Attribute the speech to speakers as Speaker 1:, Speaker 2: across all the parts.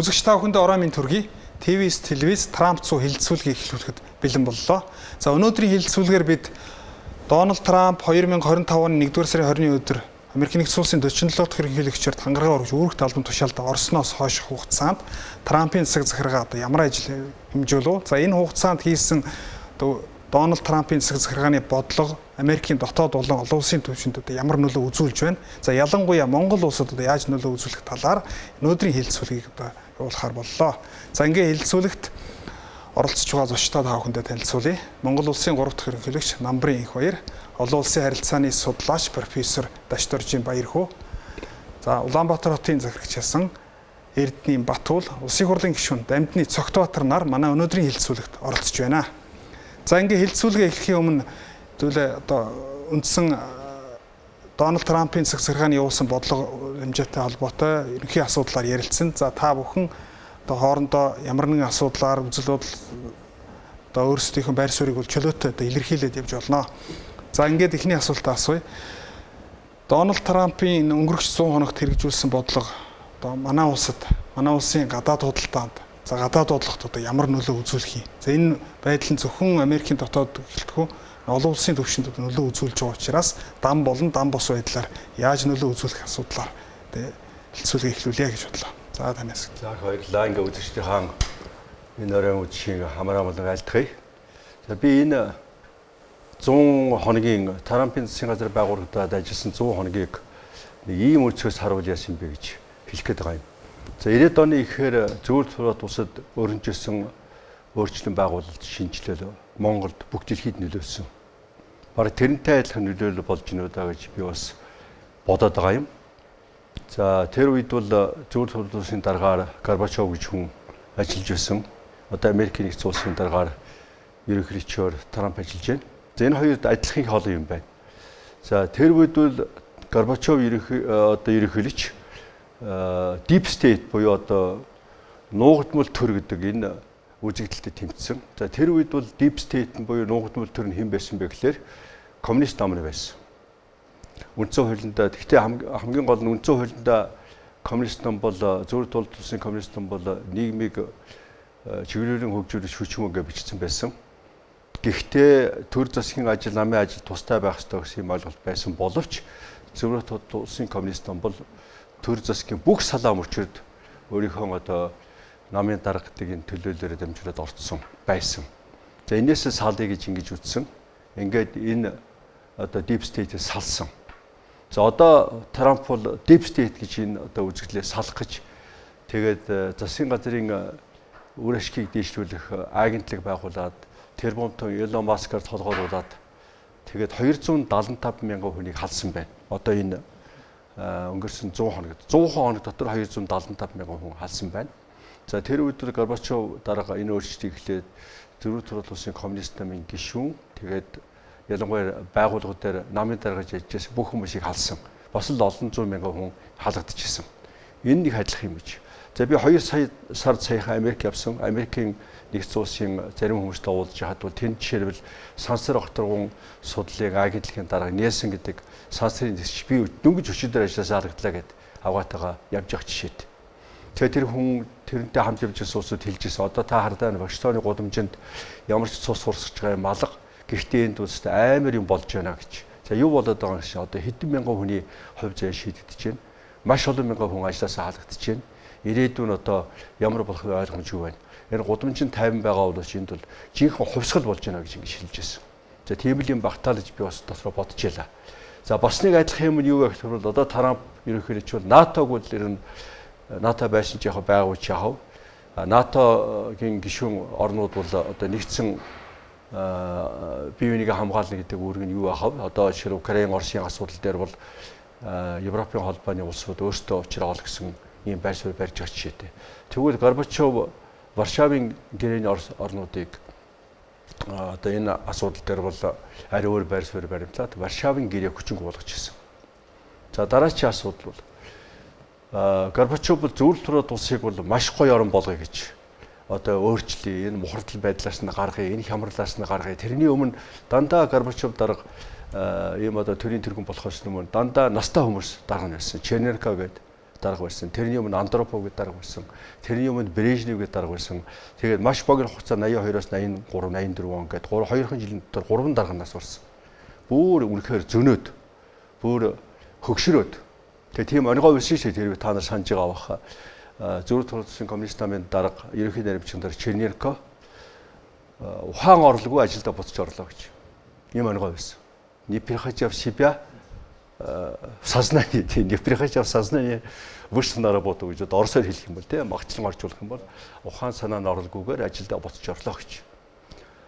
Speaker 1: Үзэгч та бүхэндээ орой минь төргий. ТВ-с телевиз Трамп 100 хэлэлцүүлгийг эхлүүлэхэд бэлэн боллоо. За, өнөөдрийн хэлэлцүүлгээр бид Дональд Трамп 2025 оны 1-р сарын 20-ны өдөр Америк нэгдсэн улсын 47 дахь ерөнхийлөгчөөр тангараг өргөж үүрэгт албан тушаалд орсноос хойш хугацаанд Трампын засаг захиргаа одоо ямар ажил хэмжүүлв? За, энэ хугацаанд хийсэн одоо Дональд Трампын засаг захиргааны бодлого Америкийн дотоод болон олон улсын түвшинд одоо ямар нөлөө үзүүлж байна? За, ялангуяа Монгол улсад одоо яаж нөлөө үзүүлэх талаар өнөөдрийн хэлэлцүүлгийг одоо явуулахаар боллоо. За, ингээ хэлэлцүүлэгт оролцож байгаа зочдоо та бүхэндээ танилцуулъя. Монгол улсын 3 дахь ерөнхийлөгч Намбрын Энхбаяр, олон улсын харилцааны судлаач профессор Дашдоржийн Баярхүү. За, Улаанбаатар хотын захирагч ясан Эрдэнийн Батүл, улсын хурлын гишүүн Дамдны Цогтбаатар нар манай өнөөдрийн хэлэлцүүлэгт оролцож байна. За, ингээ хэлэлцүүлгээ эхлэхийн өмнө зүйлээ одоо үндсэн Дональд Трампын засаг захиргааны явуулсан бодлого хэмжээтэй холбоотой ерөнхий асуудлаар ярилцсан. За, та бүхэн одоо хоорондоо ямар нэгэн асуудлаар үзэл бодол одоо өөрсдийнхөө байр суурийг бол чөлөөтэй одоо илэрхийлээд явж болно. За, ингээд эхний асуултаа асууя. Дональд Трампын өнгөрөх 100 хоногт хэрэгжүүлсэн бодлого одоо манай улсад, манай улсын гадаад худалдаанд, за, гадаад бодлогот одоо ямар нөлөө үзүүлэх юм? За, энэ байдал нь зөвхөн Америкийн дотоод гэлтгүй олон улсын түвшинд одоо нөлөө үзүүлж байгаа учраас дам болон дам бус байдлаар яаж нөлөө үзүүлэх асуудлаар хэлэлцүүлгээ эхлүүлье гэж бодлоо. За, танаас.
Speaker 2: За, баярлалаа. Ингээ үзэгчдийнхаа энэ оройн үдшийн хамраа болон айлтгая. За, би энэ 100 хоногийн Трампын засгийн газар байгуулагдаад ажилласан 100 хоногийг нэг ийм өнцгөөс харуул яасан бэ гэж хэлэх гээд байгаа юм. За, 90-ад оны ихээр Зөвлөлт Хурлын улсад өрнөжсөн өөрчлөн байгуулалт, шинэчлэл Монголд бүх дэлхийд нөлөөлсөн. Бараг тэрнтэй адилхан нөлөөлөл болж гинүү даа гэж би бас бодоод байгаа юм. За, тэр үед бол Зөвлөлт Хурлын улсын даргаар Горбачов гэж хүн ажиллаж байсан. Одоо Америкийн нэгдсэн улсын даргаар ерөнхийлөгчөөр Трамп ажиллаж байна. За, энэ хоёрд адилхан их олон юм байна. За, тэр үед бол Горбачов ерөнхий одоо ерөнхийлөгч deep state буюу одоо нуугдмал төр гэдэг энэ үзэгдэлтэд тэмцсэн. За, тэр үед бол deep state нь буюу нуугдмал төр нь хэн байсан бэ гэхээр коммунист намны байсан. Үндсэн хуулиндаа, гэхдээ хамгийн гол нь үндсэн хуулиндаа коммунист нам бол, Зөвлөлт Улсын коммунист нам бол нийгмийг чиглэлэн хөгжүүлэх хүчин гэж бичсэн байсан. Гэхдээ төр засгийн ажил, намын ажил тустай байх ёстой гэсэн юм ойлголт байсан боловч Зөвлөлт Улсын коммунист нам бол төр засгийн бүх салаа мөчөрд өөрийнхөө одоо намын дарга гэдэг энэ төлөөллөөрөө дамжуулаад орцсон байсан. За, энээсээ салъя гэж ингэж үтсэн. Ингээд энэ одоо deep state-ийг салсан. За, одоо Трамп бол deep state гэж энэ одоо үзэгдлээ салах гэж, тэгээд засгийн газрын үр ашгийг дээшлүүлэх агентлаг байгуулад, тэрбумтан Элон Маскаар толгооруулад, тэгээд 275 мянган хүнийг халсан байна. Одоо энэ өнгөрсөн 100 хоногт, 100 хоног дотор 275 мянган хүн халсан байна. За, тэр үед Горбачов дарга энэ өөрчлөлтийг эхлээд Зөвлөлт Хурлын улсын коммунист намын гишүүн, тэгээд ялангуяа байгууллагууд дээр намын даргаж ажиллаж бүх хүмүүсийг халсан. Бас л олон зуун мянган хүн халагдчихсан. Энэ нэг адилхан юм гэж. За, би 2 сая сар саяхан Америк явсан. Америкийн нэгдсэн улсын зарим хүмүүстэй уулзж хахад бол тэнд жишээлбэл сансар огторгон судлалын агентлагийн дарга Нельсон гэдэг сансрын дэвсгч би дөнгөж өчигдөр ажилласаа халагдлаа гэд авгаатайгаа явж явах жишээт. Тэгээ тэр хүн, тэрнтэй хамт явж байсан улсууд хэлж ирсэн. Одоо та хардаа Вашингтоны гудамжинд ямар ч цус урсгаж байгаа юм алга. Гэхдээ энд улсад амар юм болж байна гэж. За, юу болоод байгаа юм шиг одоо хэдэн мянган хүний хувь заяа шийдэгдэж байна. Маш олон мянган хүн ажилласаа халагдаж байна. Ирээдүйн одоо ямар болох вэ ойлгомжгүй байна. Энэ гудамжинд тайван байгаа боловч энд бол жинхэнэ хувьсгал болж байна гэж ингэж хэлж байсан. За, тийм л юм багтаал гэж би бас дотроо бодож байлаа. За, бас нэг адилхан юм нь юу вэ гэхээр одоо Трамп ерөнхийлөгч бол НАТО-г бол ер нь НАТО байсан ч яг байгаагүй ч яхав. НАТО-гийн гишүүн орнууд бол одоо нэгдсэн бие биенийг хамгаална гэдэг үүрэг нь юу ахав. Одоо жишээл Украин, Оросын асуудал дээр бол Европын холбооны улсууд өөрсдөө учраа ол гэсэн ийм байр суурь барьж байгаа жишээтэй. Тэгвэл Горбачов Варшавын гэрээний орнуудыг одоо энэ асуудал дээр бол арай өөр байр суурь баримтлаад Варшавын гэрээ хүчингүй болгож ирсэн. За, дараачийн асуудал бол Горбачов бол Зөвлөлт Хурлын улсыг бол маш гоё орон болгоё гэж одоо өөрчлөе, энэ мухардал байдлаас нь гаргая, энэ хямралаас нь гаргая. Тэрний өмнө дандаа Горбачов дарга ийм одоо төрийн тэргүүн болохоос өмнө дандаа настай хүмүүс дарга нь байсан. Черненко гэдэг дарга байсан. Тэрний өмнө Андропов гэдэг дарга байсан. Тэрний өмнө Брежнев гэдэг дарга байсан. Тэгээд маш богино хугацаа 82-оос 83, 84 он гээд 3 2 жилийн дотор 3 дарганаас болсон. Бүр үнэхээр зөнөөд, бүр хөгшрөөд. Тэгээд тийм онигоо байсан шүү дээ. Тэр та нар санаж байгаа бах. Зөвхөн тулсын коммунист намын дарга ерөнхий наримчин дээр Черненко ухаан орлогоо ажилдаа буцаж орлоо гэж. Ийм онигоо байсан. Не приходя в себя в сознание, тийм, не приходя в сознание вышел на работу гэж одоо оросоор хэлэх юм бол, тийм, магчлан орчуулах юм бол ухаан санаа нь орлоггүйгээр ажилдаа буцаж орлоо гэж.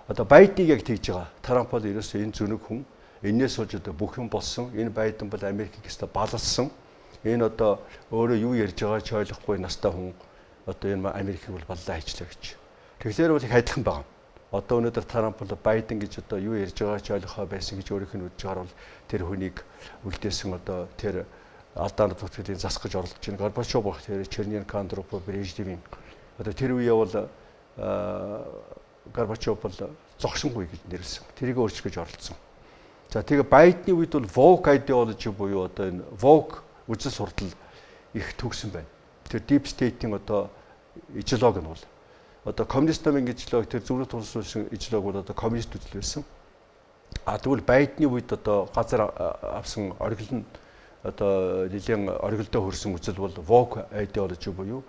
Speaker 2: Одоо Байденыг яг тэгж байгаа. Трамп бол ерөөсөө энэ зөнөг хүн, энээс болж одоо бүх юм болсон. Энэ Байден бол Америкийг өстө балалсан. Энэ одоо өөрөө юу ярьж байгааг ч ойлгохгүй настай хүн одоо энэ Америкийг бол баллаа хийчлээ гэж. Тэгэхээр бол их адилхан байгаа. Одоо өнөөдөр Трамп бол Байден гэж одоо юу ярьж байгааг ч ойлгохоо байсан гэж өөрийнх нь үзэж байгаа бол тэр хүнийг үлдээсэн одоо тэр алдааны зүтгэлийг засах гэж оролдож байна. Горбачов байх тэр Черненко, Андропов, Брежневийн одоо тэр үе бол Горбачов бол зогсонгүй гэж нэрлсэн. Тэрийг өөрчлөх гэж оролдсон. За, тэгээ Байдны үед бол woke ideology буюу одоо энэ woke үзэл суртал их төгсөн байна. Тэр deep state-ийн одоо идеологи нь бол одоо коммунист намын идеологи, тэр зөвлөлт улс улсын идеологи бол одоо коммунист үзэл байсан. А тэгвэл Байдны үед одоо газар авсан оргил нь одоо нэлийн оргилдоо хөрсөн үзэл бол woke ideology буюу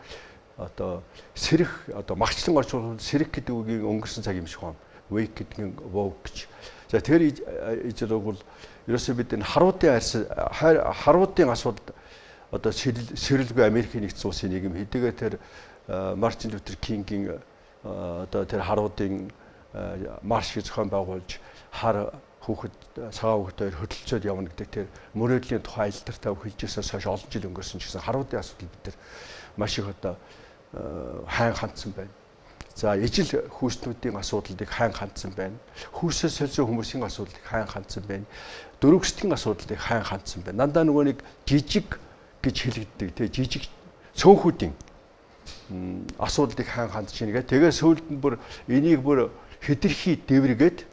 Speaker 2: одоо сэрэх, одоо магчлан орчуулбал сэрэх гэдэг үгийн өнгөрсөн цаг юм шиг байна. Wake гэдэг нь woke гэж. За, тэр идеологи бол ерөөсөө бид энэ харуудын арьс, харуудын асуудал одоо сэрэлгүй Америкийн нэгдсэн улсын нийгэм хэдийгээр тэр Мартин Лютер Кингийн одоо тэр харуудын марш зохион байгуулж, хар хүүхэд, цагаан хүүхэд хоёр хөдөлцөөд явна гэдэг тэр мөрөөдлийн тухай алдартай хэлж ирсээс хойш олон жил өнгөрсөн ч гэсэн харуудын асуудал бид тэр маш их одоо хайн хандсан байна. За, ижил хүйснүүдийн асуудлыг хайн хандсан байна. Хүйсээ сольсон хүмүүсийн асуудлыг хайн хандсан байна. Дөрвөсдгийн асуудлыг хайн хандсан байна. Дандаа нөгөө нэг жижиг гэж хэлэгддэг, тий, жижиг цөөнхүүдийн асуудлыг хайн хандж байна гэх. Тэгээ сүүлд нь бүр энийг бүр хэтэрхий дэвргээд,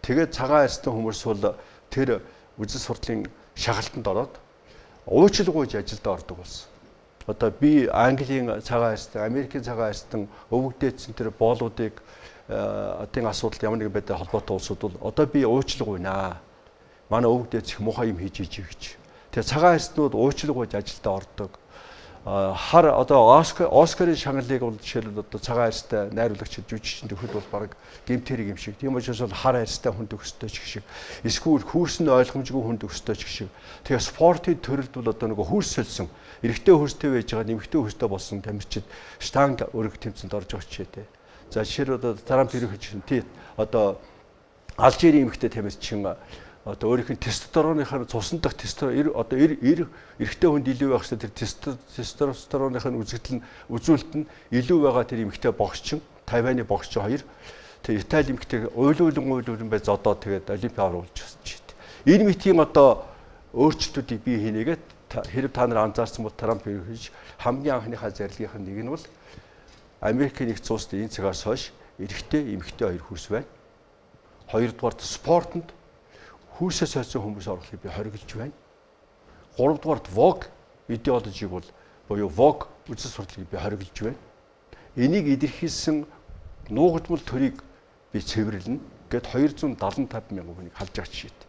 Speaker 2: тэгээд цагаан арьстай хүмүүс бол тэр үзэл судлалын шагалтанд ороод уучлалгүйж ажилдаа ордог болсон. Одоо би Английн цагаан арьстан, Америкийн цагаан арьстан өвөг дээдсэн тэр боолуудыг одын асуудал ямар нэгэн байдлаар холбоотой улсууд бол одоо би уучлалгүйнаа. Манай өвөг дээдс их муухай юм хийж иж гэж. Тэгээ цагаан арьстнууд уучлалгүйж ажилдаа ордог. Хар одоо Оскарын шагналыг бол жишээлбэл одоо цагаан арьстай найруулагч, жүжигчин төхөд бол баг гэмтэрэг юм шиг. Тийм учраас бол хар арьстай хүн төгсдөй ч гэх шиг. Эсвэл хүүрс нь ойлгомжгүй хүн төгсдөй ч гэх шиг. Тэгээ спортын төрөлд бол одоо нөгөө хүүрс сольсон, эрэгтэй хөрстэй байж байгаа нэмэгтэй хөрстэй болсон тамирчид штанг өргөх тэмцээнд орж байгаа ч тий. За, жишээлбэл одоо Трамп ерөнхийдөө тий одоо Алжирийн эмэгтэй тамирчин одоо өөрийнх нь тестостероных нь цусан дах тестостерон, одоо эрэгтэй хүнд илүү байх хэрэгтэй тэр тестостероных нь үзэгдэл нь, үзүүлэлт нь илүү байгаа тэр эмэгтэй богсчин, Тайваны богсчин хоёр тэр Итали эмэгтэй уйлуулан уйлуулан бай зодоо тэгээд олимпиа оруулж ирсэн чинь. Энэ мэтийн одоо өөрчлөлтүүдийг бий хийнэгээд, хэрэг та нар анзаарсан бол Трамп ерөнхийдөө хамгийн анхныхаа зарилгынх нь нэг нь бол Америкийн нэгдсэн улсад энэ цагаас хойш эрэгтэй, эмэгтэй хоёр хүйс байна. Хоёрдугаар, спортод хүйсээ сольсон хүмүүс оруулахыг би хориглож байна. Гуравдугаарт woke идеологийг бол буюу woke үзэл судлалыг би хориглож байна. Энийг илэрхийлсэн нуугдмал төрийг би цэвэрлэнэ гэд 275 мянган хүнийг халж байгаа жишээт.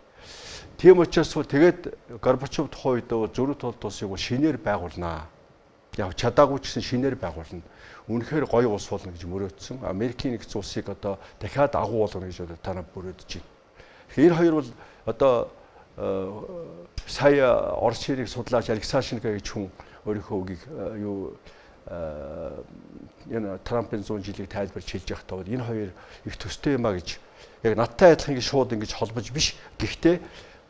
Speaker 2: Тийм учраас бол тэгээд Горбачов тухайн үед бол зөрүү тулд улсыг бол шинээр байгуулнаа. Яг чадаагүй ч гэсэн шинээр байгуулна. Үнэхээр гоё улс болно гэж мөрөөдсөн. Америкийн нэгдсэн улсыг одоо дахиад агуу болгоно гэж одоо та нар мөрөөдөж байна. Тэгэхээр хоёр бол одоо сая Орос хэрийг судлаач Алексашенко гэж хүн өөрийнхөө үгийг юу энэ Трампын 100 жилийг тайлбарч хэлж байхдаа бол энэ хоёр их төстэй юм а гэж, яг надтай адилхан ингэж шууд ингэж холбож биш. Гэхдээ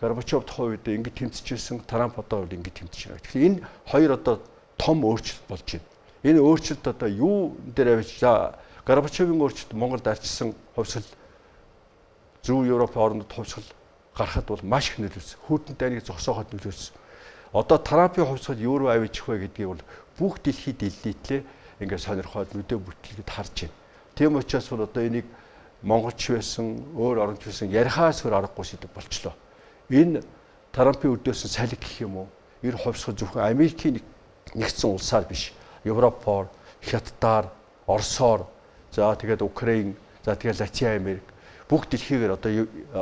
Speaker 2: Горбачов тухайн үед ингэж тэмцэжсэн, Трамп одоо бол ингэж тэмцэж байна. Тэгэхээр энэ хоёр одоо том өөрчлөлт болж байна. Энэ өөрчлөлт одоо юу дээр авч, за, Горбачовын өөрчлөлт Монголд арчсан хувьсгал, Зүүн Европын орнод хувьсгал гарахад бол маш их нөлөөлсөн. Хүйтэн дайныг зогсооход нөлөөлсөн. Одоо Трампын хувьсгал юу руу авчих вэ гэдгийг бол бүх дэлхийд элитлээ ингээд сонирхоод нүдэ бүтлгэд харж байна. Тийм учраас бол одоо энийг монголч байсан, өөр оронч байсан ярихаас өөр аргагүй сэдэв болчлоо. Энэ Трампын өдөөсөн салхи гэх юм уу? Энэ хувьсгал зөвхөн Америкийн Нэгдсэн улсаар биш. Европоор, Хятадаар, Оросоор, за тэгээд Украин, за тэгээд Латин Америк бүх дэлхийгээр одоо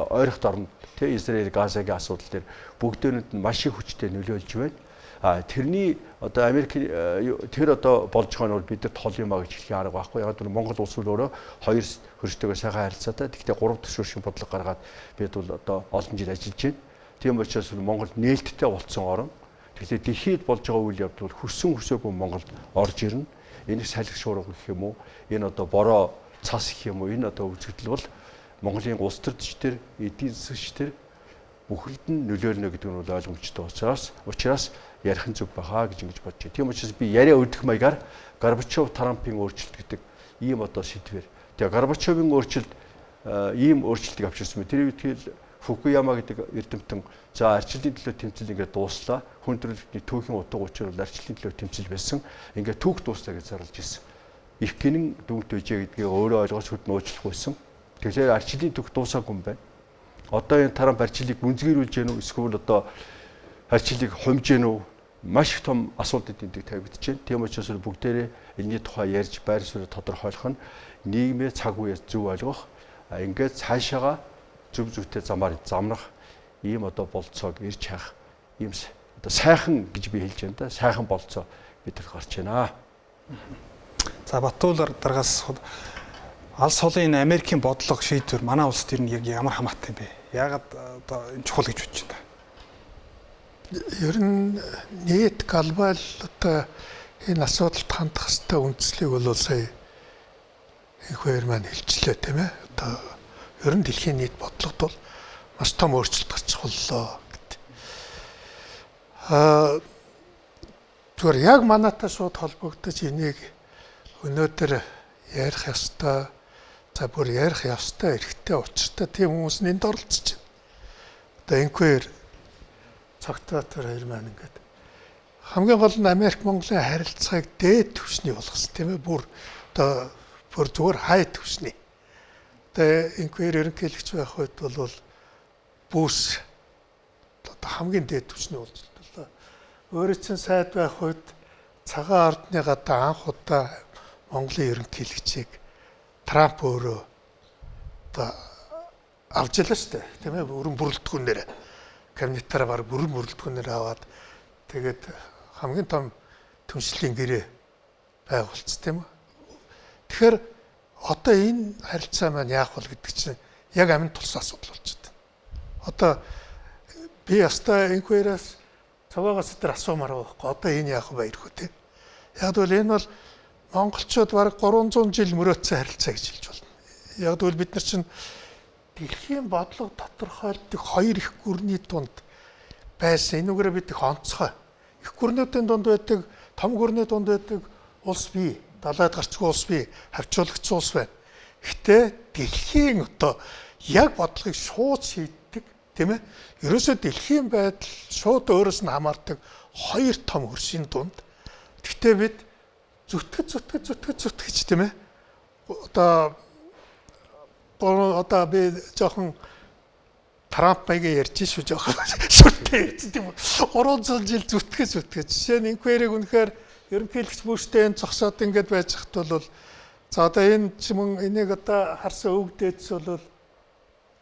Speaker 2: ойрхот орно тэ Израиль Газагийн асуудал дээр бүгдээрэнд нь маш их хүчтэй нөлөөлж байна. А тэрний одоо Америк тэр одоо болж байгаа нь бол бид нар тол юм а гэж хэлэх арга байхгүй. Яг нь Монгол улс өөрөө хоёр хөрштөгөө сайхан харилцаатай. Тэгэхдээ гурав дахь шүүршин бодлого гаргаад бид бол одоо олон жил ажиллаж байна. Тийм учраас Монгол нээлттэй болцсон орн. Тэгэхээр дэлхийд болж байгаа үйл явдал бол хүссэн хүсээгүй Монголд орж ирнэ. Энэ салхи шуурга гэх юм уу? Энэ одоо бороо цас гэх юм уу? Энэ одоо үзэгдэл бол Монголын улс төрч төр, эдийн засагч төр бүхэлд нь нөлөөлнө гэдэг нь бол ойлгомжтой учраас ярих нь зөв байхаа гэж ингэж бодож байна. Тийм учраас би яриа өдөх маягаар Горбачов Трампын өөрчлөлт гэдэг ийм одоо сэдвэр. Тэгээ Горбачовын өөрчлөлт ийм өөрчлөлтийг авчирсан мэт. Тэр үед Фукуяма гэдэг эрдэмтэн за арчлалын төлөө тэмцэл ингээд дууслаа. Хүн төрөлхтний түүхийн утга учир бол арчлалын төлөө тэмцэл байсан. Ингээд түүх дууслаа гэж зарлж ирсэн. Их гинэн дүнт үжээ гэдгийг өөрөө ойлгож хөд нууцлах байсан. Тэгэхээр арчлалын түүх дуусаагүй юм байна. Одоо энэ Трамп арчлалыг гүнзгийрүүлж гэнэ үү эсвэл одоо арчлалыг хумж гэнэ үү? Маш их том асуудал энд тавигдаж байна. Тийм учраас бүгдээрээ энэний тухай ярьж байр суурь тодорхойлох нь нийгмээ цаг үеэс зөв ойлгох, ингээд цаашаага зөв зөвтэй замаар замрах ийм одоо болцоог ирж хайх ийм одоо сайхан гэж би хэлж байна да. Сайхан болцоо бид нар гарч байна.
Speaker 1: За Батуулар даргаас алс холын энэ Америкийн бодлого шийдвэр манай улсад ер нь яг ямар хамаатай юм бэ? Яагаад одоо энэ чухал гэж бодож байна?
Speaker 3: Ер нь нийт глобал одоо энэ асуудалд хандах хэвээр үндслийг бол сая их хоёр маань хэлчлээ тийм ээ. Одоо ер нь дэлхийн нийт бодлогод бол маш том өөрчлөлт гарч боллоо гэд. Зүгээр яг манайтай шууд холбогдож энийг өнөөдөр ярих ёстой, за бүр ярих ёстой, эрхтэй, учиртай тийм хүмүүс нь энд оролцож байна. Одоо инквэр Цогтбаатар хоёр маань ингээд хамгийн гол нь Америк Монголын харилцааг дээд түвшний болгосон тийм ээ. Бүр одоо бүр зүгээр хай түвшний. Одоо инквэр ерөнхийлөгч байх үед бол бүс одоо хамгийн дээд түвшний болж боллоо. Өөрөө чинь сайд байх үед цагаан ордны гадаа анх удаа Монголын ерөнхийлөгчийг Трамп өөрөө одоо авч ялаа шүү дээ. Тийм ээ, өрөн бүрэлдэхүүнээр кабинетаараа баг бүрэн бүрэлдэхүүнээр аваад тэгээд хамгийн том түншлэлийн гэрээ байгуулсан тийм үү. Тэгэхээр одоо энэ харилцаа маань яах вэ гэдэг чинь яг амин тулсан асуудал болчиход байна. Одоо би ястай инквайраас цаваагаас тэр асуумаар байгаа байхгүй. Одоо энэ яах вэ ирэх үү те. Яг гэвэл энэ бол монголчууд бараг 300 жил мөрөөдсөн харилцаа гэж хэлж болно. Яг гэвэл бид нар чинь дэлхийн бодлого тодорхойлдог хоёр их гүрний дунд байсан. Энүүгээрээ бид их онцгой. Их гүрнүүдийн дунд байдаг, том гүрний дунд байдаг улс бий. Далайд гарчгүй улс бий, хавчуулагч улс байна. Гэтэ дэлхийн одоо яг бодлогыг шууд шийддэг, тийм ээ? Ерөөсөө дэлхийн байдал шууд өөрөөс нь хамаардаг хоёр том хөршийн дунд. Гэтэ бид зүтгэж тийм ээ? Одоо би жоохон Трамп маягийн ярьж шүү жоохон шүртэй ярьж тийм үү. 300 жил зүтгэж. Жишээ нь инквайрыг үнэхээр ерөнхийлөгч бүртээ энэ зогсоод ингээд байж хат бол за одоо энэ ч мөн энийг одоо харсан өвгдээц бол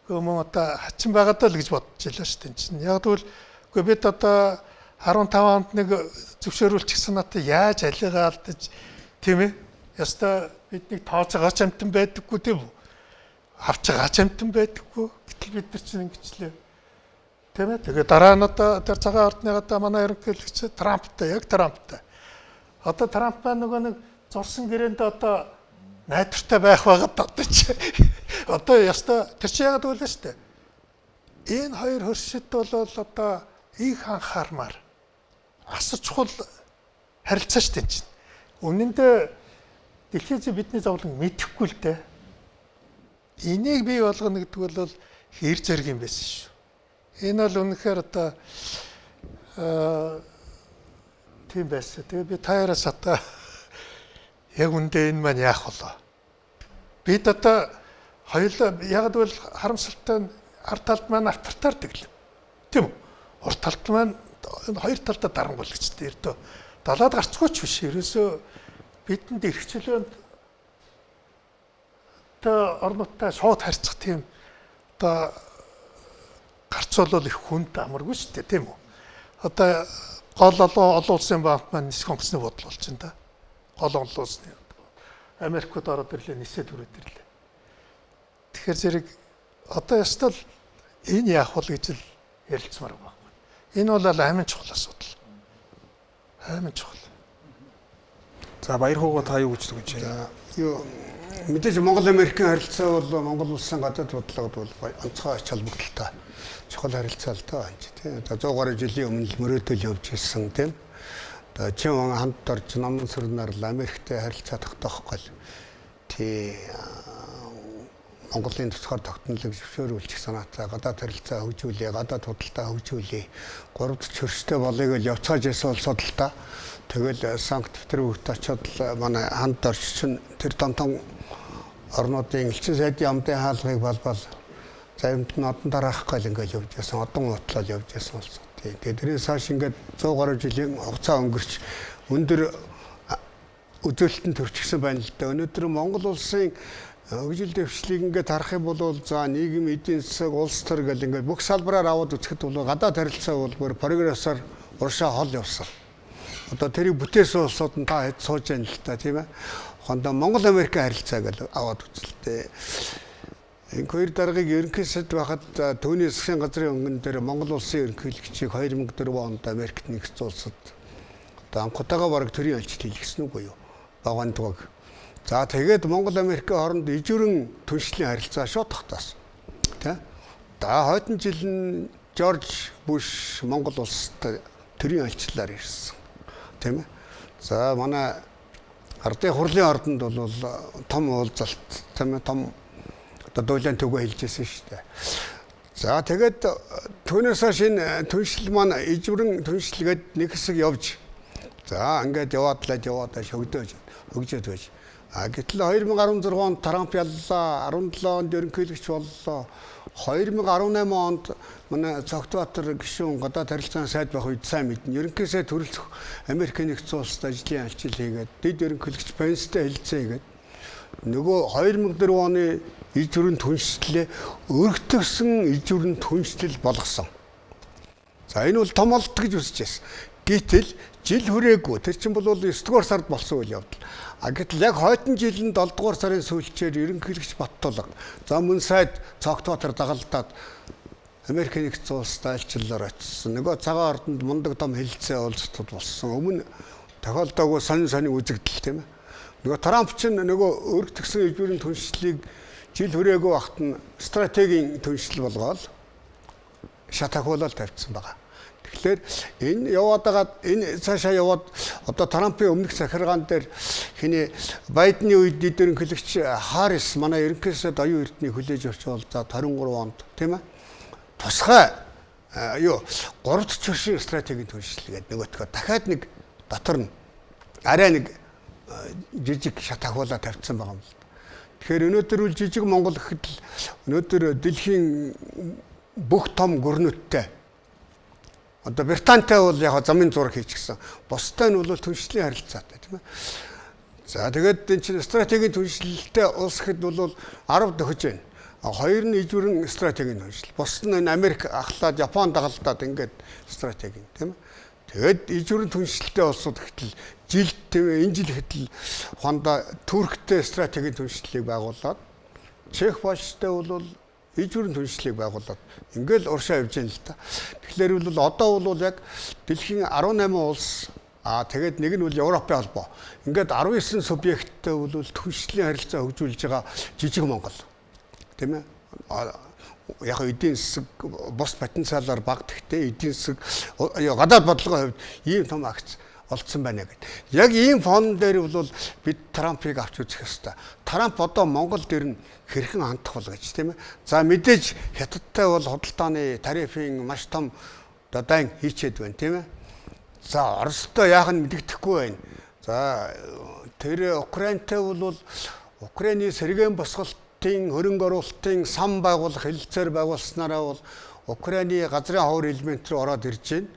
Speaker 3: мөн одоо хачин байгаа даа л гэж бодож илаа шүү дээ чинь. Яг тэгвэл үгүй бид одоо 15 онд нэг зөвшөөрүүлчихсэн надад яаж алигаа алдаж тийм ээ. Яста биднийг тоож байгаа ч амтан байдаггүй тийм үү. Авч байгаа ч амтан байдаггүй. Гэтэл бид нар чинь ингэчлээ. Тийм ээ. Тэгээ дараа нь одоо тэр цагаан ордны одоо манай ерөнхийлөгч Трамптай, яг Трамптай. Одоо Трамп маань нөгөө нэг зурсан гэрээнд одоо найдвартай байх байгаад одоо чи одоо яста тэр чи яагаад гэвэл шүү дээ. Энэ хоёр хөршид бол одоо их анхаармаар асар чухал харилцаа шүү дээ чинь. Үнэн дээр дэлхийн зүйн бидний зовлон мэдэхгүй л дээ. Энийг бий болгоно гэдэг бол хэр зэрэг юм байсан шүү. Энэ бол үнэхээр одоо тийм байсан. Тэгээ би таараас одоо яг үндэ энэ маань яах болоо. Бид одоо хоёулаа яг гэвэл харамсалтай нь ард талд маань автартаар тэглэв. Тийм үү? Урд талд маань хоёр талдаа дарангуулагчтай ердөө Далаад гарцгүй ч биш. Ерөөсөө бидэнд эрх чөлөөнд одоо орнуудтай шууд харьцах тийм одоо гарц бол их хүнд амаргүй шүү дээ, тийм үү? Одоо гол олон улсын банк маань нисэх онгоцны бодол болж байна да. Гол олон улсны. Америкууд ороод ирлээ, нисээд хүрээд ирлээ. Тэгэхээр зэрэг одоо ёстой л энэ яах вэ гэж л ярилцмаар байна. Энэ бол амин чухал асуудал. Амин чухал.
Speaker 1: За баяр хөөгөө та юу гэж дүгнэж байна?
Speaker 4: Юу мэдээж Монгол Америкийн харилцаа бол Монгол улсын гадаад бодлогод бол онцгой ач холбогдолтой чухал харилцаа л доо энэ тийм. За 100 гаруй жилийн өмнө л мөрөөдөл явж ирсэн тийм. Одоо чин хамт орж номон сүрнээр л Америктэй харилцаа тогтоох гол тий Монголын тусгаар тогтнолыг зөвшөөрүүлчих санаатай гадаад харилцаа хөгжүүлье, гадаад худалдаа хөгжүүлье. Гурав дахь хөрстэй болыг л явцгааж ирсэн улсууд л та. Тэгэл Санкт Петербургт очиод л манай ханд орчин тэр том том орнуудын элчин сайдын амдын хаалгыг балбал заримд нь одон дараах гал ингээл явж байсан, одон уутлал явж байсан улсууд. Тэгээд тэрнээс хойш ингээд 100 гаруй жилийн хугацаа өнгөрч өндөр үзүүлэлтэнд төрчихсөн байна л да. Өнөөдөр Монгол улсын хөгжил дэвшлийг ингээд харах юм бол за нийгэм, эдийн засаг, улс төр гэл ингээд бүх салбараар аваад үзэхэд бол гадаад харилцаа бол бүр прогрессор уршаа хол явсан. Одоо тэрийг бүтээсэн улсууд нь та хэд сууж байна л та, тийм ээ. Хондоо Монгол Америкийн харилцаа гэл аваад үзэлтэй. Энэ хоёр даргаыг ерөнхий сайд байхад түүний засгийн газрын өнгөн дээр Монгол улсын ерөнхийлөгчийг 2004 онд Америкт нэгдсэн улсад одоо анхудаага бараг төрийн айлчид хийлгэсэн үгүй юу? Баган туг. За тэгээд Монгол Америкийн хооронд ижүүрэн түншлийн харилцаа шууд тогтоос. Тэ? За хойтон жил нь Жорж Буш Монгол улсад төрийн айлчлалаар ирсэн. Тийм ээ. За манай ардын хурлын ордонд бол том уулзалт, тийм ээ, том одоо дуулан төгөө хэлжсэн шүү дээ. За тэгээд түүнээс хойш энэ түншил маань ижвэрэн түншлгээд нэг хэсэг явж за ингээд яваад л яваад хөгжөөд байж. А гэтэл 2016 онд Трамп яллаа, 17 онд ерөнхийлөгч боллоо. 2018 онд манай Цогтбаатар гишүүн гадаад харилцааны сайд байх үед сайн мэднэ. Ерөнхий сайд төрөлцөх Америк нэгдсэн улсад ажлын альчил хийгээд дэд ерөнхийлөгч Пенстэй хэлцээ хийгээд нөгөө 2004 оны ижвэрэн түншлэлээ өргөтгсөн ижвэрэн түншлэл болгосон. За энэ бол том олт гэж үзэж байсан. Гэтэл жил хүрээгүй. Тэр чинь бол 9 дугаар сард болсон үйл явдал. А гэтэл яг хойтон жил нь 7 дугаар сарын сүүлчээр ерөнхийлөгч Баттулга за мөн сайд Цогтбаатар дагалдаад Америк нэгдсэн улсад айлчлалаар очсон. Нөгөө цагаан ордонд мундаг том хэлэлцээ уулзалтууд болсон. Өмнө тохиолдоогүй сонин сонин үзэгдэл тийм ээ. Нөгөө Трамп чинь нөгөө өргөтгсөн ижвэрийн түншлэлийг жил хүрээгүй багт нь стратегийн түншлэл болгоол шат ахиулаад тавьчихсан байгаа. Тэгэхээр энэ яваад байгаа энэ цаашаа яваад одоо Трампын өмнөх захиргаан дээр хиний Байдны үед дэд ерөнхийлөгч Харрис манай ерөнхий сайд оюун эрднийг хүлээж авч уулзаад 23 онд тийм ээ тусгай юу 3 дахь чөшийн стратегийн түншлэл гэдэг нөгөөтгөө дахиад нэг дотор нь арай нэг жижиг шат ахиулаа тавьчихсан байгаа юм л. Тэгэхээр өнөөдөр үл жижиг Монгол гэхэд л өнөөдөр дэлхийн бүх том гүрнүүдтэй одоо Британтай бол яг замын зураг хийчихсэн. Бусдад нь бол түншлийн харилцаатай тийм ээ. За тэгээд энэ чинь стратегийн түншлэлтэй улс гэхэд бол 10 дөхөж байна. Хоёр нь ижвэрэн стратегийн түншлэл. Бусд нь энэ Америк ахлаад Япон дагалдаад ингээд стратегийн тийм ээ. Тэгээд ижвэрэн түншлэлтэй улсууд гэтэл жил тийм ээ энэ жил гэтэл Хондоо Турктэй стратегийн түншлэлийг байгуулад Чех Польштай бол ижвэрэн түншлэлийг байгуулад ингээл уршаа явж байна л та. Тэгэхээр бол одоо бол яг дэлхийн 18 улс тэгээд нэг нь бол Европын холбоо. Ингээд 19 субъекттэй бол түншлийн харилцаа хөгжүүлж байгаа жижиг Монгол. Тийм ээ. Яг эдийн засаг бус потенциалаар бага гэхдээ эдийн засаг гадаад бодлогын хувьд ийм том акц олдсон байна гэд. Яг ийм фон дээр бол бид Трампыг авч үзэх ёстой. Трамп одоо Монгол дээр нь хэрхэн хандах бол гэж тийм ээ. За мэдээж Хятадтай бол худалдааны тарифын маш том дайн хийчээд байна тийм ээ. За Оростой яах нь мэдэгдэхгүй байна. За тэр Украинтай бол Украины сэргээн босголтын хөрөнгө оруулалтын сан байгуулах хэлэлцээр байгуулснараа бол Украины газрын ховор элемент рүү ороод ирж байна.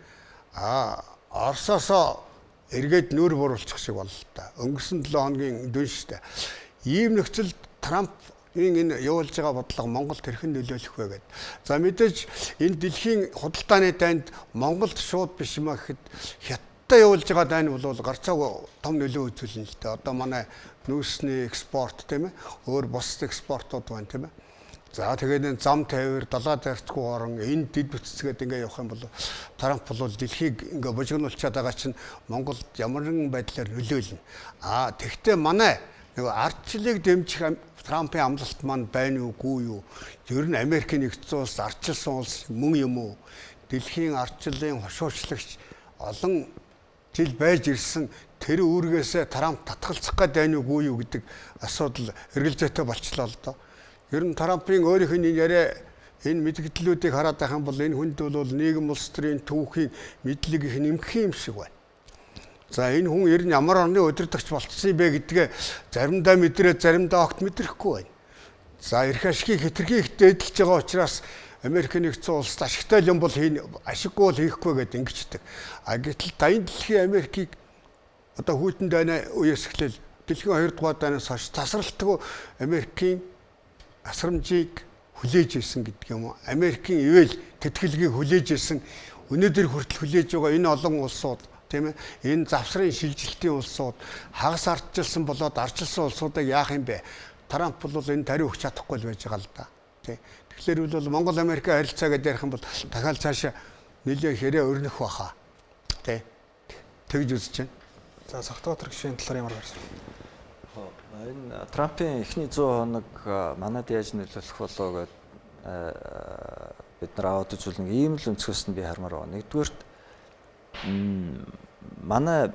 Speaker 4: А Оросоосоо Эргээд нүүр буруулчих шиг боллоо та. Өнгөрсөн 7 хоногийн дүн шүү дээ. Ийм нөхцөлд Трампын энэ явуулж байгаа бодлого Монголд хэрхэн нөлөөлөх вэ гэдэг. За мэдээж энэ дэлхийн худалдааны дайнд Монголд шууд биш юм а гэхэд Хятадтай явуулж байгаа дайн бол гарцаагүй том нөлөө үзүүлнэ л дээ. Одоо манай нүүрсний экспорт тийм ээ, өөр бусад экспортууд байна тийм ээ. За тэгээд энэ зам тавир, далаа дайрцгүй орон энэ дэд бүтцгээд ингээ явах юм бол Трамп бол дэлхийг ингээ бужигнуулчаад байгаа чинь Монголд ямар нэгэн байдлаар нөлөөлнө. Аа тэгвэл манай нөгөө ардчлалыг дэмжих Трампын амлалт маань байна уугүй юу? Ер нь Америкийн нэгдсэн улс ардчилсан улс мөн юм уу? Дэлхийн ардчлалын хошуурчлагч олон жил байж ирсэн тэр үүргээсээ Трамп татгалзах гээд байна уугүй юу гэдэг асуудал эргэлзээтэй болчлоо л доо. Ер нь Трампын өөрийнх нь яриа энэ мэдгдлүүдийг хараад байх юм бол энэ хүнд бол нийгэм улс төрийн түүхийн мэдлэг их нэмэх юм шиг байна. За энэ хүн ер нь ямар орны удирдагч болцсон юм бэ гэдгээ заримдаа мэдрээ заримдаа огт мэдрэхгүй байна. За эрх ашигыг хэтэрхий их дээдэлж байгаа учраас Америк нэгдсэн улсад ашигтай юм бол хийн, ашиггүй бол хийхгүй гэдээ ингэчдэг. А гэтэл даян дэлхийн Америкийг одоо хүйтэн дайны үеэс эхлээл дэлхийн 2 дугаар дайнаас хойш тасралтгүй Америкийн асрамжийг хүлээж ирсэн гэдэг юм уу? Америкийн ивэл тэтгэлгийг хүлээж ирсэн, өнөөдөр хүртэл хүлээж байгаа энэ олон улсууд тийм ээ, энэ завсрын шилжилтийн улсууд хагас ардчилсан болоод ардчилсан улсуудыг яах юм бэ? Трамп бол энэ тариу өгч чадахгүй л байж байгаа л да. Тий. Тэгэхээр бол Монгол Америк харилцаа гэдээ ярих юм бол дахиад цаашаа нэлээ хэрэг өрнөх баха. Тий. Тэгж үзэж байна.
Speaker 1: За Согтбаатар гишүүний талаар ямар байна?
Speaker 5: Энэ Трампын эхний 100 хоног манад яаж нөлөөлөх болоо гэд бид нар аваад үзвэл нэг ийм л өнцгөөс нь би хармаар байгаа. Нэгдүгээрт манай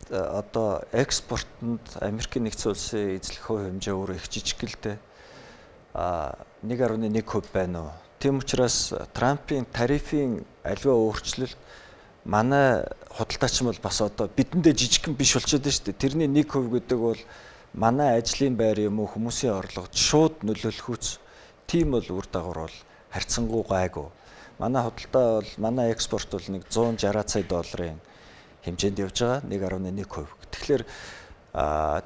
Speaker 5: одоо экспортод Америкийн нэгдсэн улсын эзлэх хувь хэмжээ өөрөө их жижиг л дээ. 1.1% байна уу. Тийм учраас Трампын тарифын аливаа өөрчлөлт манай худалдаач бол бас одоо бидэндээ жижигхэн биш болчиход байна шүү дээ. Тэрний 1% гэдэг бол манай ажлын байр юм уу хүмүүсийн орлогод шууд нөлөөлөхүүц тийм бол үр дагавар бол харьцангуй гайгүй. Манай худалдаа бол манай экспорт бол нэг 160 сая долларын хэмжээнд явж байгаа 1.1%. Тэгэхээр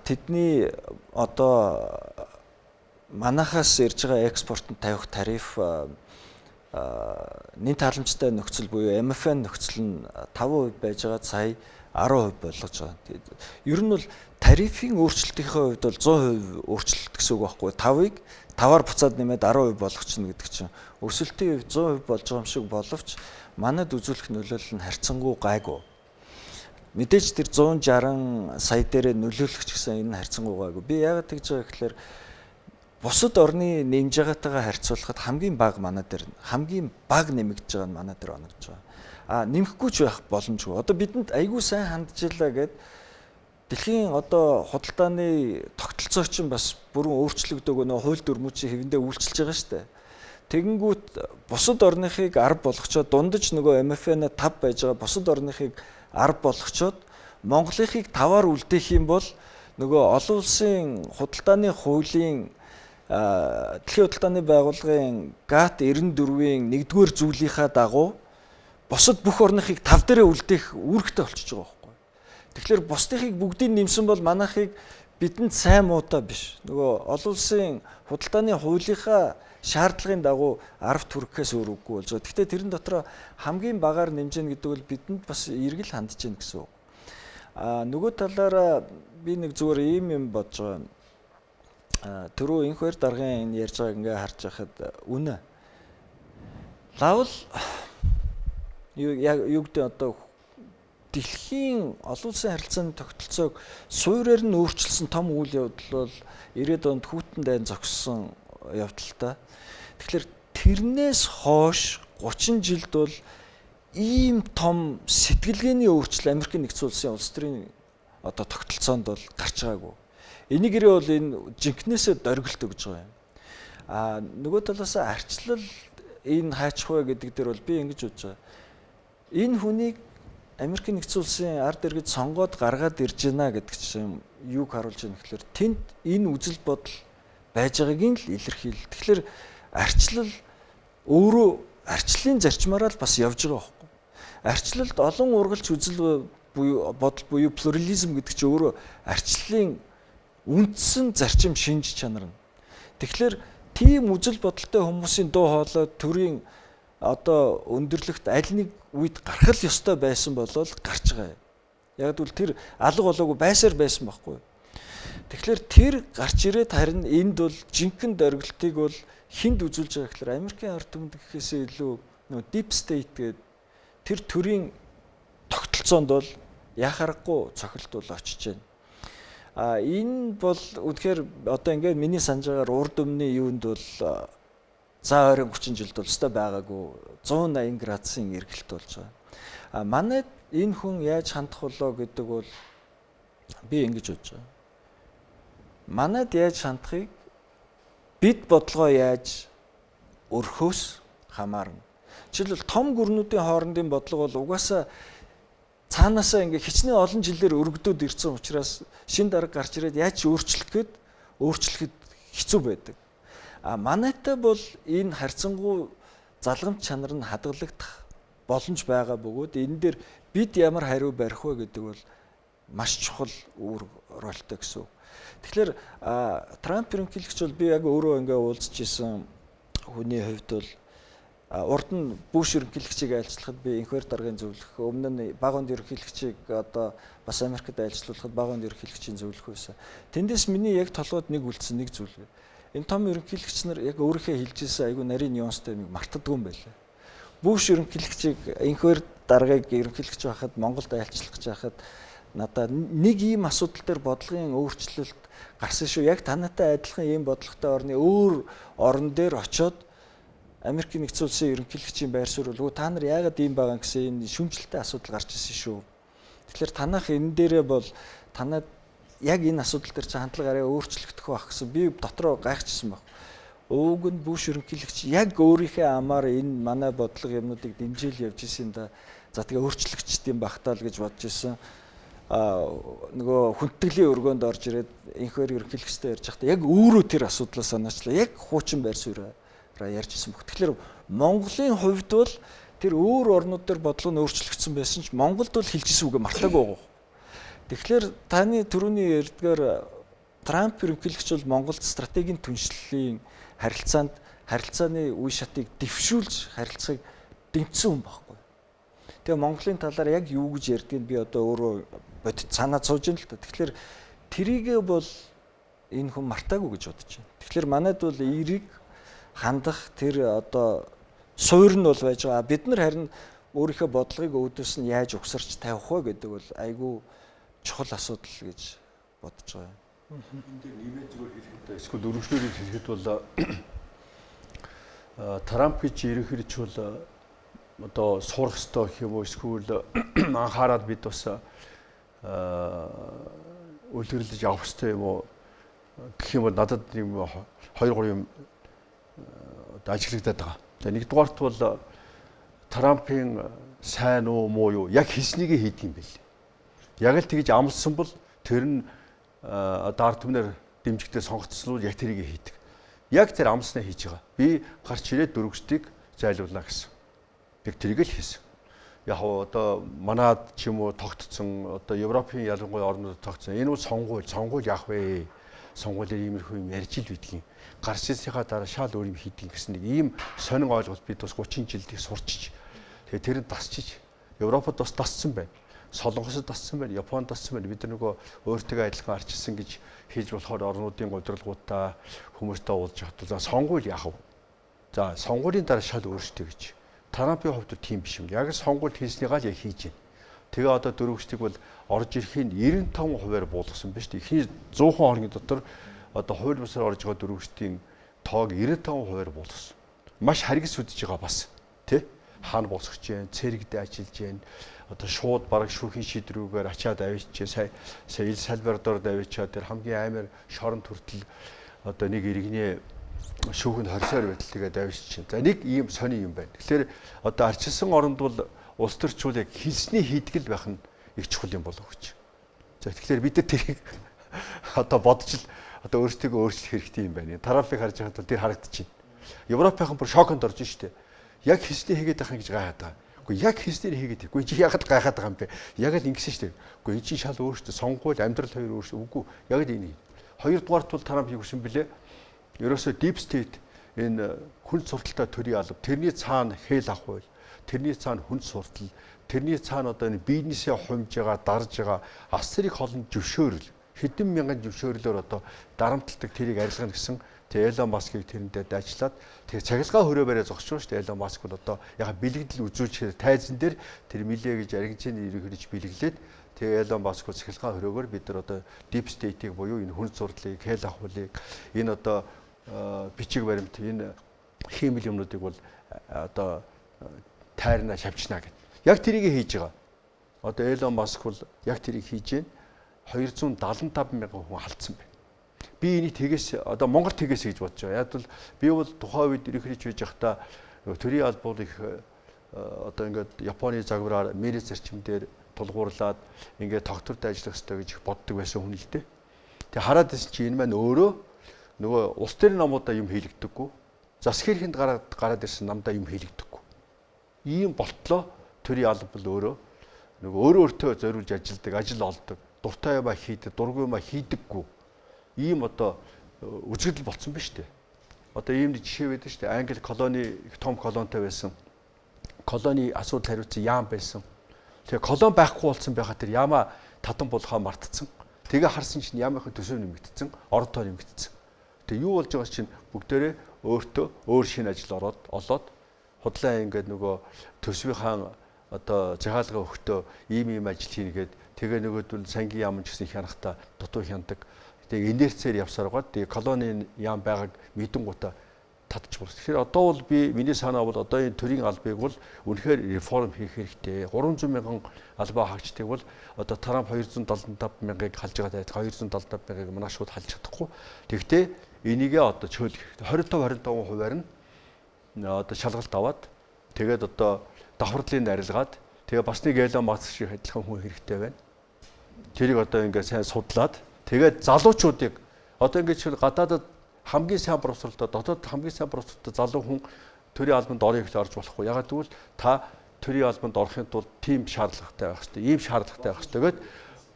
Speaker 5: тэдний одоо манахаас ирж байгаа экспортод тавих тариф нэн тааламжтай нөхцөл буюу MFN нөхцөл нь 5% байж байгаа сая 10% болгож байгаа. Ер нь бол тарифын өөрчлөлтийнхээ хувьд бол 100% өөрчлөлт гэсэн үг байхгүй. 5-ыг 5-аар буцаад нэмээд 10% болгочихно гэдэг чинь өсөлтийн хувьд 100% болж байгаа юм шиг боловч манад үзүүлэх нөлөөлөл нь харьцангуй гайгүй. Мэдээж тэр 160 сая дээрээ нөлөөлөх ч гэсэн энэ харьцангуй гайгүй. Би яагаад тэгж байгаа гэхээр бусад орны нэмж байгаатайгаа харьцуулахад хамгийн бага манай дээр хамгийн бага нэмэгдэж байгаа нь манай дээр оногдож байгаа. А нэмэхгүй ч байх боломжгүй. Одоо бидэнд айгүй сайн хандж илаа гэд дэлхийн одоо худалдааны тогтолцоо чинь бас бүрэн өөрчлөгдөг нөө хууль дүрмүүд чинь хэвэндээ үйлчилж байгаа шүү дээ. Тэгэнгүүт бусад орныхыг 10 болгочоод дундаж нөгөө MFN-а 5 байж байгаа бусад орныхыг 10 болгочоод Монголынхыг 5-аар үлдээх юм бол нөгөө олон улсын худалдааны хуулийн дэлхийн худалдааны байгууллагын GATT 94-ийн 1-р зүйлийнхаа дагуу бусад бүх орныхыг 5 дээрээ үлдээх үүрэгтэй болчихж байгаа байхгүй. Тэгэхээр бусдынхыг бүгдийг нэмсэн бол манайхыг бидэнд сайн муутай биш. Нөгөө олон улсын худалдааны хуулийнхаа шаардлагын дагуу 10 төгрөгөөс өөр үгүй болж байгаа. Гэхдээ тэрэн дотроо хамгийн багаар нэмж гэн гэдэг бол бидэнд бас эргэл хандж гэн гэсэн үг. А нөгөө талаараа би нэг зүгээр ийм юм бодож байгаа. Түрүү инх хоёр даргын энэ ярьж байгааг ингээ харж байхад үнэ. Лавл юу яг юу гэдэг одоо дэлхийн олон улсын харилцааны тогтолцоог суурьаар нь өөрчилсөн том үйл явдал бол 90-ад онд хүйтэн дайн зогссон явдал та. Тэгэхээр тэрнээс хойш 30 жилд бол ийм том сэтгэлгээний өөрчлөлт Америкийн нэгдсэн улсын улс төрийн одоо тогтолцоонд бол гарч байгаагүй. Энийг ирээ бол энэ жинкнээсээ дөргөлт өгж байгаа юм. А нөгөө талаас арчлал энэ хайчих вэ гэдэг дээр бол би ингэж бодож байгаа. Энэ хүнийг Америкийн нэгдсэн улсын ард иргэд сонгоод гаргаад ирж байна гэдэг чинь юуг харуулж байна гэхээр тэнд энэ үзэл бодол байж байгааг нь л илэрхийл. Тэгэхээр арчлал өөрөө арчлалын зарчмаараа л бас явж байгаа байхгүй. Арчлалд олон ургалч үзэл буюу бодол буюу плурализм гэдэг чинь өөрөө арчлалын үндсэн зарчим, шинж чанар нь. Тэгэхээр тийм үзэл бодолтой хүмүүсийн дуу хоолой төрийн одоо өндөрлөгт аль нэг үед гарах л ёстой байсан болол гарч байгаа юм. Яг гэвэл тэр алга болоогүй байсаар байсан байхгүй. Тэгэхээр тэр гарч ирээд харин энд бол жинхэнэ дөргөлтийг бол хүнд үзүүлж байгаа гэхээр Америкийн ард түмэнд гэхээсээ илүү нөгөө deep state гэдэг тэр төрийн тогтолцоонд бол яхаарахгүй цохилт бол очиж байна. А энэ бол үнэхээр одоо ингээд миний санаж байгаагаар урд өмнө юунд бол за ойрын 30 жилд бол өстой байгаагүй 180 градусын эргэлт болж байгаа. А манайд энэ хүн яаж хандах болоо гэдэг бол би ингэж бодож байгаа. Манайд яаж хандахыг бид бодлогоо яаж өрхөөс хамаарна. Жишээлбэл, том гүрнүүдийн хоорондын бодлого бол угаасаа цаанаасаа ингээ хичнээн олон жилээр өргөдөөд ирсэн учраас шин дарга гарч ирээд яаж ч өөрчлөх гээд өөрчлөхөд хэцүү байдаг. А манайтай бол энэ харьцангуй залгамж чанар нь хадгалагдах боломж байгаа бөгөөд энэ дээр бид ямар хариу барих вэ гэдэг бол маш чухал үүрэг ролтой гэсэн үг. Тэгэхээр Трамп ерөнхийлөгч бол би яг өөрөө ингээ уулзж исэн хүний хувьд бол урд нь Буш ерөнхийлөгчийг айлчлахад би инх даргын зөвлөх, өмнө нь бага онд ерөнхийлөгчийг одоо бас Америкт айлчлуулахад бага онд ерөнхийлөгчийн зөвлөх байсан. Тэндээс миний яг толгойд нэг үлдсэн нэг зүйл. Энэ том ерөнхийлөгч нар яг өөрийнхөө хэлж ирсэн айгүй нарийн нюанстай юм мартадгүй юм байлаа. Буш ерөнхийлөгчийг инх даргыг ерөнхийлөгч байхад Монголд айлчлах гэж байхад надад нэг ийм асуудал дээр бодлогын өөрчлөлт гарсан шүү. Яг танайтай адилхан ийм бодлоготой орны өөр орн дээр очиод Америкийн нэгдсэн улсын ерөнхийлөгчийн байр суурь бол та нар яагаад ийм байгаа гэсэн энэ шүүмжлэлтэй асуудал гарч ирсэн шүү. Тэгэхээр танах энэ дээрээ бол танад яг энэ асуудал дээр чинь хандлага арай өөрчлөгдөх байх гэсэн би дотроо гайхчихсан баг. Ууг нь Буш ерөнхийлөгч яг өөрийнхөө амаар энэ манай бодлого юмнуудыг дэмжээл явж исэн да. За тэгээ өөрчлөгчд юм бах таа л гэж бодож исэн. Нөгөө хүндэтгэлийн өргөөнд орж ирээд инхээр ерөнхийлөгчтэй ярьж байхдаа яг өөрөө тэр асуудлаа санаачлаа. Яг хуучин байр суурь ярьж исэн бүх. Тэгэхээр Монголын хувьд бол тэр өөр орнууд дээр бодлого нь өөрчлөгдсөн байсан ч Монголд бол хэлж исэн үгээ мартаагүй байгаа. Тэгэхээр таны түрүүний ярьдгаар Трамп ерөнхийлөгч бол Монголд стратегийн түншлэлийн харилцаанд харилцааны үе шатыг дэвшүүлж харилцааг дэмжсэн хүн байхгүй. Тэгээ Монголын талаар яг юу гэж ярьдгийг би одоо өөрөө бодит санаа сууж байна л та. Тэгэхээр тэрийгэ бол энэ хүн мартаагүй гэж бодож байна. Тэгэхээр манайд бол эерэг хандах тэр одоо суур нь бол байж байгаа. Бид нар харин өөрийнхөө бодлогыг өөдөөс нь яаж угсарч тавих вэ гэдэг бол айгүй чухал асуудал гэж бодож байгаа юм.
Speaker 2: Энэ дээр нэмээд зүгээр хэлэхэд эсвэл өргөжлөөрийг хэлэхэд бол Трамп гэж ерөнхийдөө бол одоо сурах ёстой гэх юм уу, эсвэл анхаарал бид бас үлгэрлэж авах ёстой юм уу гэх юм бол надад нэг 2 3 юм одоо ажиглагдаад байгаа. За, нэгдүгээрт бол Трампын сайн уу муу юу яг хийснийг хийдэг юм бэл. Яг л тэгж амлсан бол тэр нь одоо ард түмнэр дэмжигдээ сонгогдсон бол яг тэрийг хийдэг. Яг тэр амлснаа хийж байгаа. Би гарч ирээд дөрвөстийг зайлуулна гэсэн. Яг тэрийг л хийсэн. Яг одоо манад ч юм уу тогтцсон, одоо Европын ялангуяа орнууд тогтсон. Энэ бол сонгуул, сонгуул яах вэ? Сонгуулиар иймэрхүү юм ярьж ил бидгийн. Гарч ирсийнхаа дараа шал өөр юм хийдэг гэсэн нэг ийм сонин ойлголт бид бас 30 жилд их сурчиж. Тэгээ тэр нь дасчиж Европод бас дасцсан байна. Солонгосод дасцсан байна, Японд дасцсан байна. Бид нар нөгөө өөртөө адилхан арчилсан гэж хийж болохоор орнуудын удирдлагуудаа хүмүүстэй уулзах хатал. За, сонгуул яах вэ? За, сонгуулийн дараа шал өөрсдөө гэж. Трампын хувьд тийм биш юм. Яг сонгуульд хийснийгаа л яг хийж байна. Тэгээ одоо дөрвөгчдийг бол орж ирэхийн 95%-аар буулгасан байна шүү дээ. Эхний 100 хоногийн дотор одоо хууль бусаар орж байгаа дөрвөгчдийн тоог 95%-аар буулгасан. Маш харгас үдэж байгаа бас тий. Хаана босгож जैन, цэрэгдээ ажиллаж जैन, одоо шууд бараг шүүхийн шийдвэрүүгээр ачаад авчиж, сая сая Эл Сальвадорд авчиад тэр хамгийн амар шоронд хүртэл одоо нэг иргэний шүүхэнд хорсоор байтал тэгээд авчиж. За, нэг ийм сони юм байна. Тэгэхээр одоо арчилсан оронд бол улс төрчүүл яг хэлсний хийдгэл байх нь их чухал юм болов гэж. За, тэгэхээр бид нар тэрийг одоо бодож л одоо өөрсдийгөө өөрчлөх хэрэгтэй юм байна. Трампыг харж байхад бол тэр харагдчихэв. Европынхан бүр шоконд орж штэ. Яг хэлсний хийгээд байх юм гэж гайхаад байгаа. Үгүй яг хийснээр хийгээд. Үгүй чи ягаад гайхаад байгаа юм бэ? Яг л ингэсэн шүү дээ. Үгүй эн чинь шал өөр шүү дээ. Сонгуул амьдрал хоёр өөр шүү. Үгүй яг л энийг. Хоёрдугаарт бол Трамп юу гэсэн бэлээ? Ерөөсөө deep state энэ хүн сурталтай төрийн алба, тэрний цаана хээл ах хууль, тэрний цаана хүн суртал, тэрний цаана одоо энэ бизнесээ хумж байгаа, дарж байгаа асар их олон зөвшөөрөл, хэдэн мянган зөвшөөрлөөр одоо дарамталдаг тэрийг арилгана гэсэн. Тэгээ Элон Маскыг тэрэндээ дайчлаад тэгээ цахилгаан хөрөө бариа зогсож шүү дээ. Элон Маск бол одоо яг бэлэгдэл үзүүлж тайзан дээр тэр милээ гэж аргентины ерөнхийлөгч бэлэглээд тэгээ Элон Маск бол цахилгаан хөрөөгөр бид нар одоо deep state-ийг буюу энэ хүн зурдлыг, хэл ахуулыг, энэ одоо бичиг баримт, энэ хиймэл юмнуудыг бол одоо тайрна шавчна гэд. Яг тэрийг хийж байгаа. Одоо Элон Маск бол яг тэрийг хийж байна. 275 мянган хүн халдсан байна. Би энийг тэгээс одоо Монгол тэгээс гэж бодож байгаа. Яг бол би бол тухайн үед ерөнхийлөгч байж байхдаа төрийн албууд их одоо ингээд Японы загвараар мэри зарчим дээр тулгуурлаад ингээд тогтвортой ажиллах хэрэгтэй гэж их боддог байсан хүн л дээ. Тэгээ хараад байсан чи энэ маань өөрөө нөгөө улс төрийн намуудаа юм хийлэгддэггүй. Засгийн эрхэнд гараад ирсэн намдаа юм хийлэгддэггүй. Ийм болтлоо төрийн алба бол өөрөө нөгөө өөрөө өөртөө зориулж ажилдаг, ажил олдог, дуртай юмаа хийдэг, дургүй юмаа хийдэггүй. Ийм одоо үзэгдэл болцсон ба шүү дээ. Одоо ийм нэг жишээ байдаг шүү дээ. Англи колони их том колонитой байсан. Колони асуудал хариуцсан яам байсан. Тэгээ колони байхгүй болсон байхад тэр яамаа тадан булхаа мартцсан. Тэгээ харсан чинь яамынхын төсөв нэмэгдсэн, орон тоо нэмэгдсэн. Тэгээ юу болж байгаа чинь бүгдээрээ өөртөө өөр шинэ ажил ороод олоод худлаа ингээд нөгөө төсвийнхаа одоо захиалга өгтөө ийм ийм ажил хийнэ гээд тэгээ нөгөөдөл сангийн яам ч гэсэн хянахта дутуу хяндаг. Тэгээ инерцээр явсаар гоо тэгээ колонийн яам байгааг мэдэнгуутаа татчих болно. Тэгэхээр одоо бол би миний санаа бол одоо энэ төрийн албыг бол үнэхээр реформ хийх хэрэгтэй. 300 мянган албаа хаагчдыг бол одоо Трамп 275 мянгаыг халж байгаа тайлах 275 мянгаыг манайх шууд халж чадахгүй. Тэгвэл энийгээ одоо чөөлөх хэрэгтэй. 25 25% нь одоо шалгалт аваад тэгээд одоо давхарлын арилгаад тэгээ бас нэг Элон Маск шиг адилхан хүн хэрэгтэй байна. Тэрийг одоо ингээд сайн судлаад тэгээд залуучуудыг одоо ингээд чивэл гадаадад хамгийн сайн профессортой, дотоод хамгийн сайн профессортой залуу хүн төрийн албанд орё гэж орж болохгүй. Ягаад гэвэл та төрийн албанд орохын тулд тийм шаардлагатай байх хэрэгтэй, ийм шаардлагатай байх хэрэгтэй гэд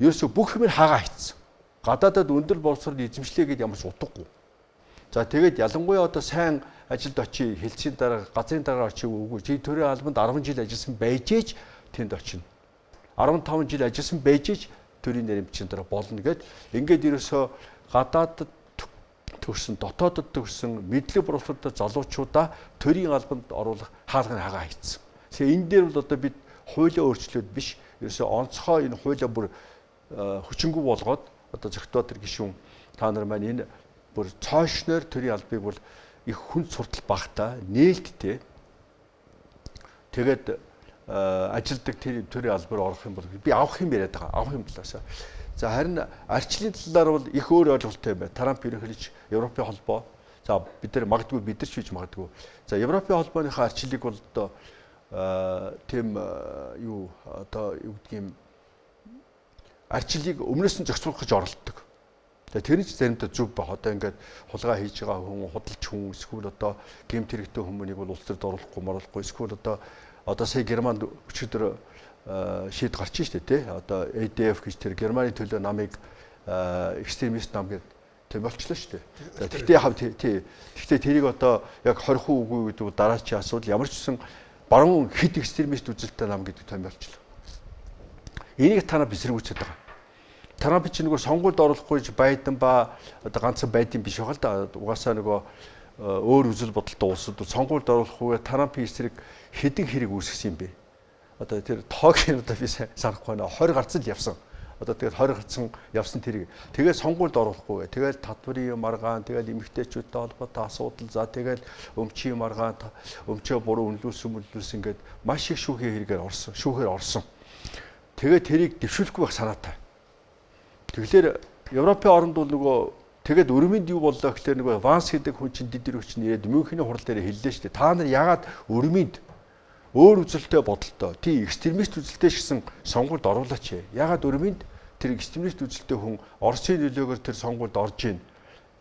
Speaker 2: ерөөсө бүх юм хагаа хийцэн. Гадаадад өндөр боловсрол эзэмшлээ гэд ямар ч утгагүй. За тэгээд ялангуяа одоо сайн ажилд очие, хэлцийн дараа, газрын дараа очие үгүй. Чи төрийн албанд 10 жил ажилласан байж ээж тэнд очино. 15 жил ажилласан байж ээж төрийн наримчийн дараа болно гэд ингээд ерөөсө гадаадад төгссөн, дотоодод төгссөн мэдлэг боловсролтой залуучуудаа төрийн албанд оруулах хаалганы хагаа хийцэн. Тэгэхээр энэ дээр бол одоо бид хуулиа өөрчлөөд биш, ерөөсө онцгой энэ хуулиа бүр хүчингү болгоод одоо Зөгтбаатар гишүүн та нар маань энэ бүр цоошноор төрийн албыг бол их хүн суртал багтаа нээлттэй тэгээд ажилдаг тэр төрийн албаар орох юм бол би авах юм яриад байгаа. Авах юм талаас. За харин арчлын талаар бол их өөр ойлголттой юм байна. Трамп ерөнхийлөгч Европын холбоо. За бид нар магадгүй бид нар ч хийж магадгүй. За Европын холбооныхоо арчлыг бол одоо тийм юу одоо юу гэдгийг арчлыг өмнөөс нь зохицуулах гэж оролддог. Тэгээ тэр нь ч заримдаа зөв баг. Одоо ингээд хулгай хийж байгаа хүн, худалч хүн, эсвэл одоо гэмт хэрэгтэй хүмүүнийг бол улс төрд оруулахгүй, моруулахгүй, эсвэл одоо сая Германд өчигдөр шийд гарч штэ тий. Одоо ADF гэж тэр Германы төлөө намыг экстремист нам гэдэг тийм болчлоо штэ. Тэгтээ яхав тий. Тэгтээ тэрийг одоо яг хорих уу үгүй гэдэг дараачийн асуудал ямар ч гэсэн баруун хэд экстремист үзэлтэй нам гэдэг том болчлоо. Энийг та нар бисрэгүүцээд байгаа. Трамп чи нөгөө сонгуульд оруулахгүй гэж Байден ба одоо ганцхан байдсан биш байгаа л да. Угаасаа нөгөө өөр үзэл бодолтой улсууд сонгуульд оруулахгүйгээр Трампын эсрэг хэдэн хэрэг үүсгэсэн юм бэ? Одоо тэр тоог одоо би санахгүй байна. 20 гарцсан л явсан. Одоо тэгээд 20 гарцсан явсан тэрийг. Тэгээд сонгуульд оруулахгүй. Тэгээд татварын маргаан, тэгээд эмэгтэйчүүдтэй холбоотой асуудал, за тэгээд өмчийн маргаан, өмчөө буруу үнэлүүлсэн мүлүүлсэн ингээд маш их шүүхийн хэрэгээр орсон. Шүүхээр орсон. Тэгээд тэрийг дэвшүүлэхгүй байх санаатай. Тэгэхээр Европын оронд бол нөгөө тэгээд өрмөнд юу боллоо гэхээр нөгөө Ванс гэдэг хүн чинь дид дэрвч чинь ирээд Мюнхений хурал дээр хэллээ шүү дээ. Та нар яагаад өрмөнд өөр үзэлтэй бодолтой, тий экстремист үзэлтэй ч гэсэн сонгуульд оруулаач. Яагаад өрмөнд тэр экстремист үзэлтэй хүн Оросын нөлөөгөөр тэр сонгуульд орж ийн.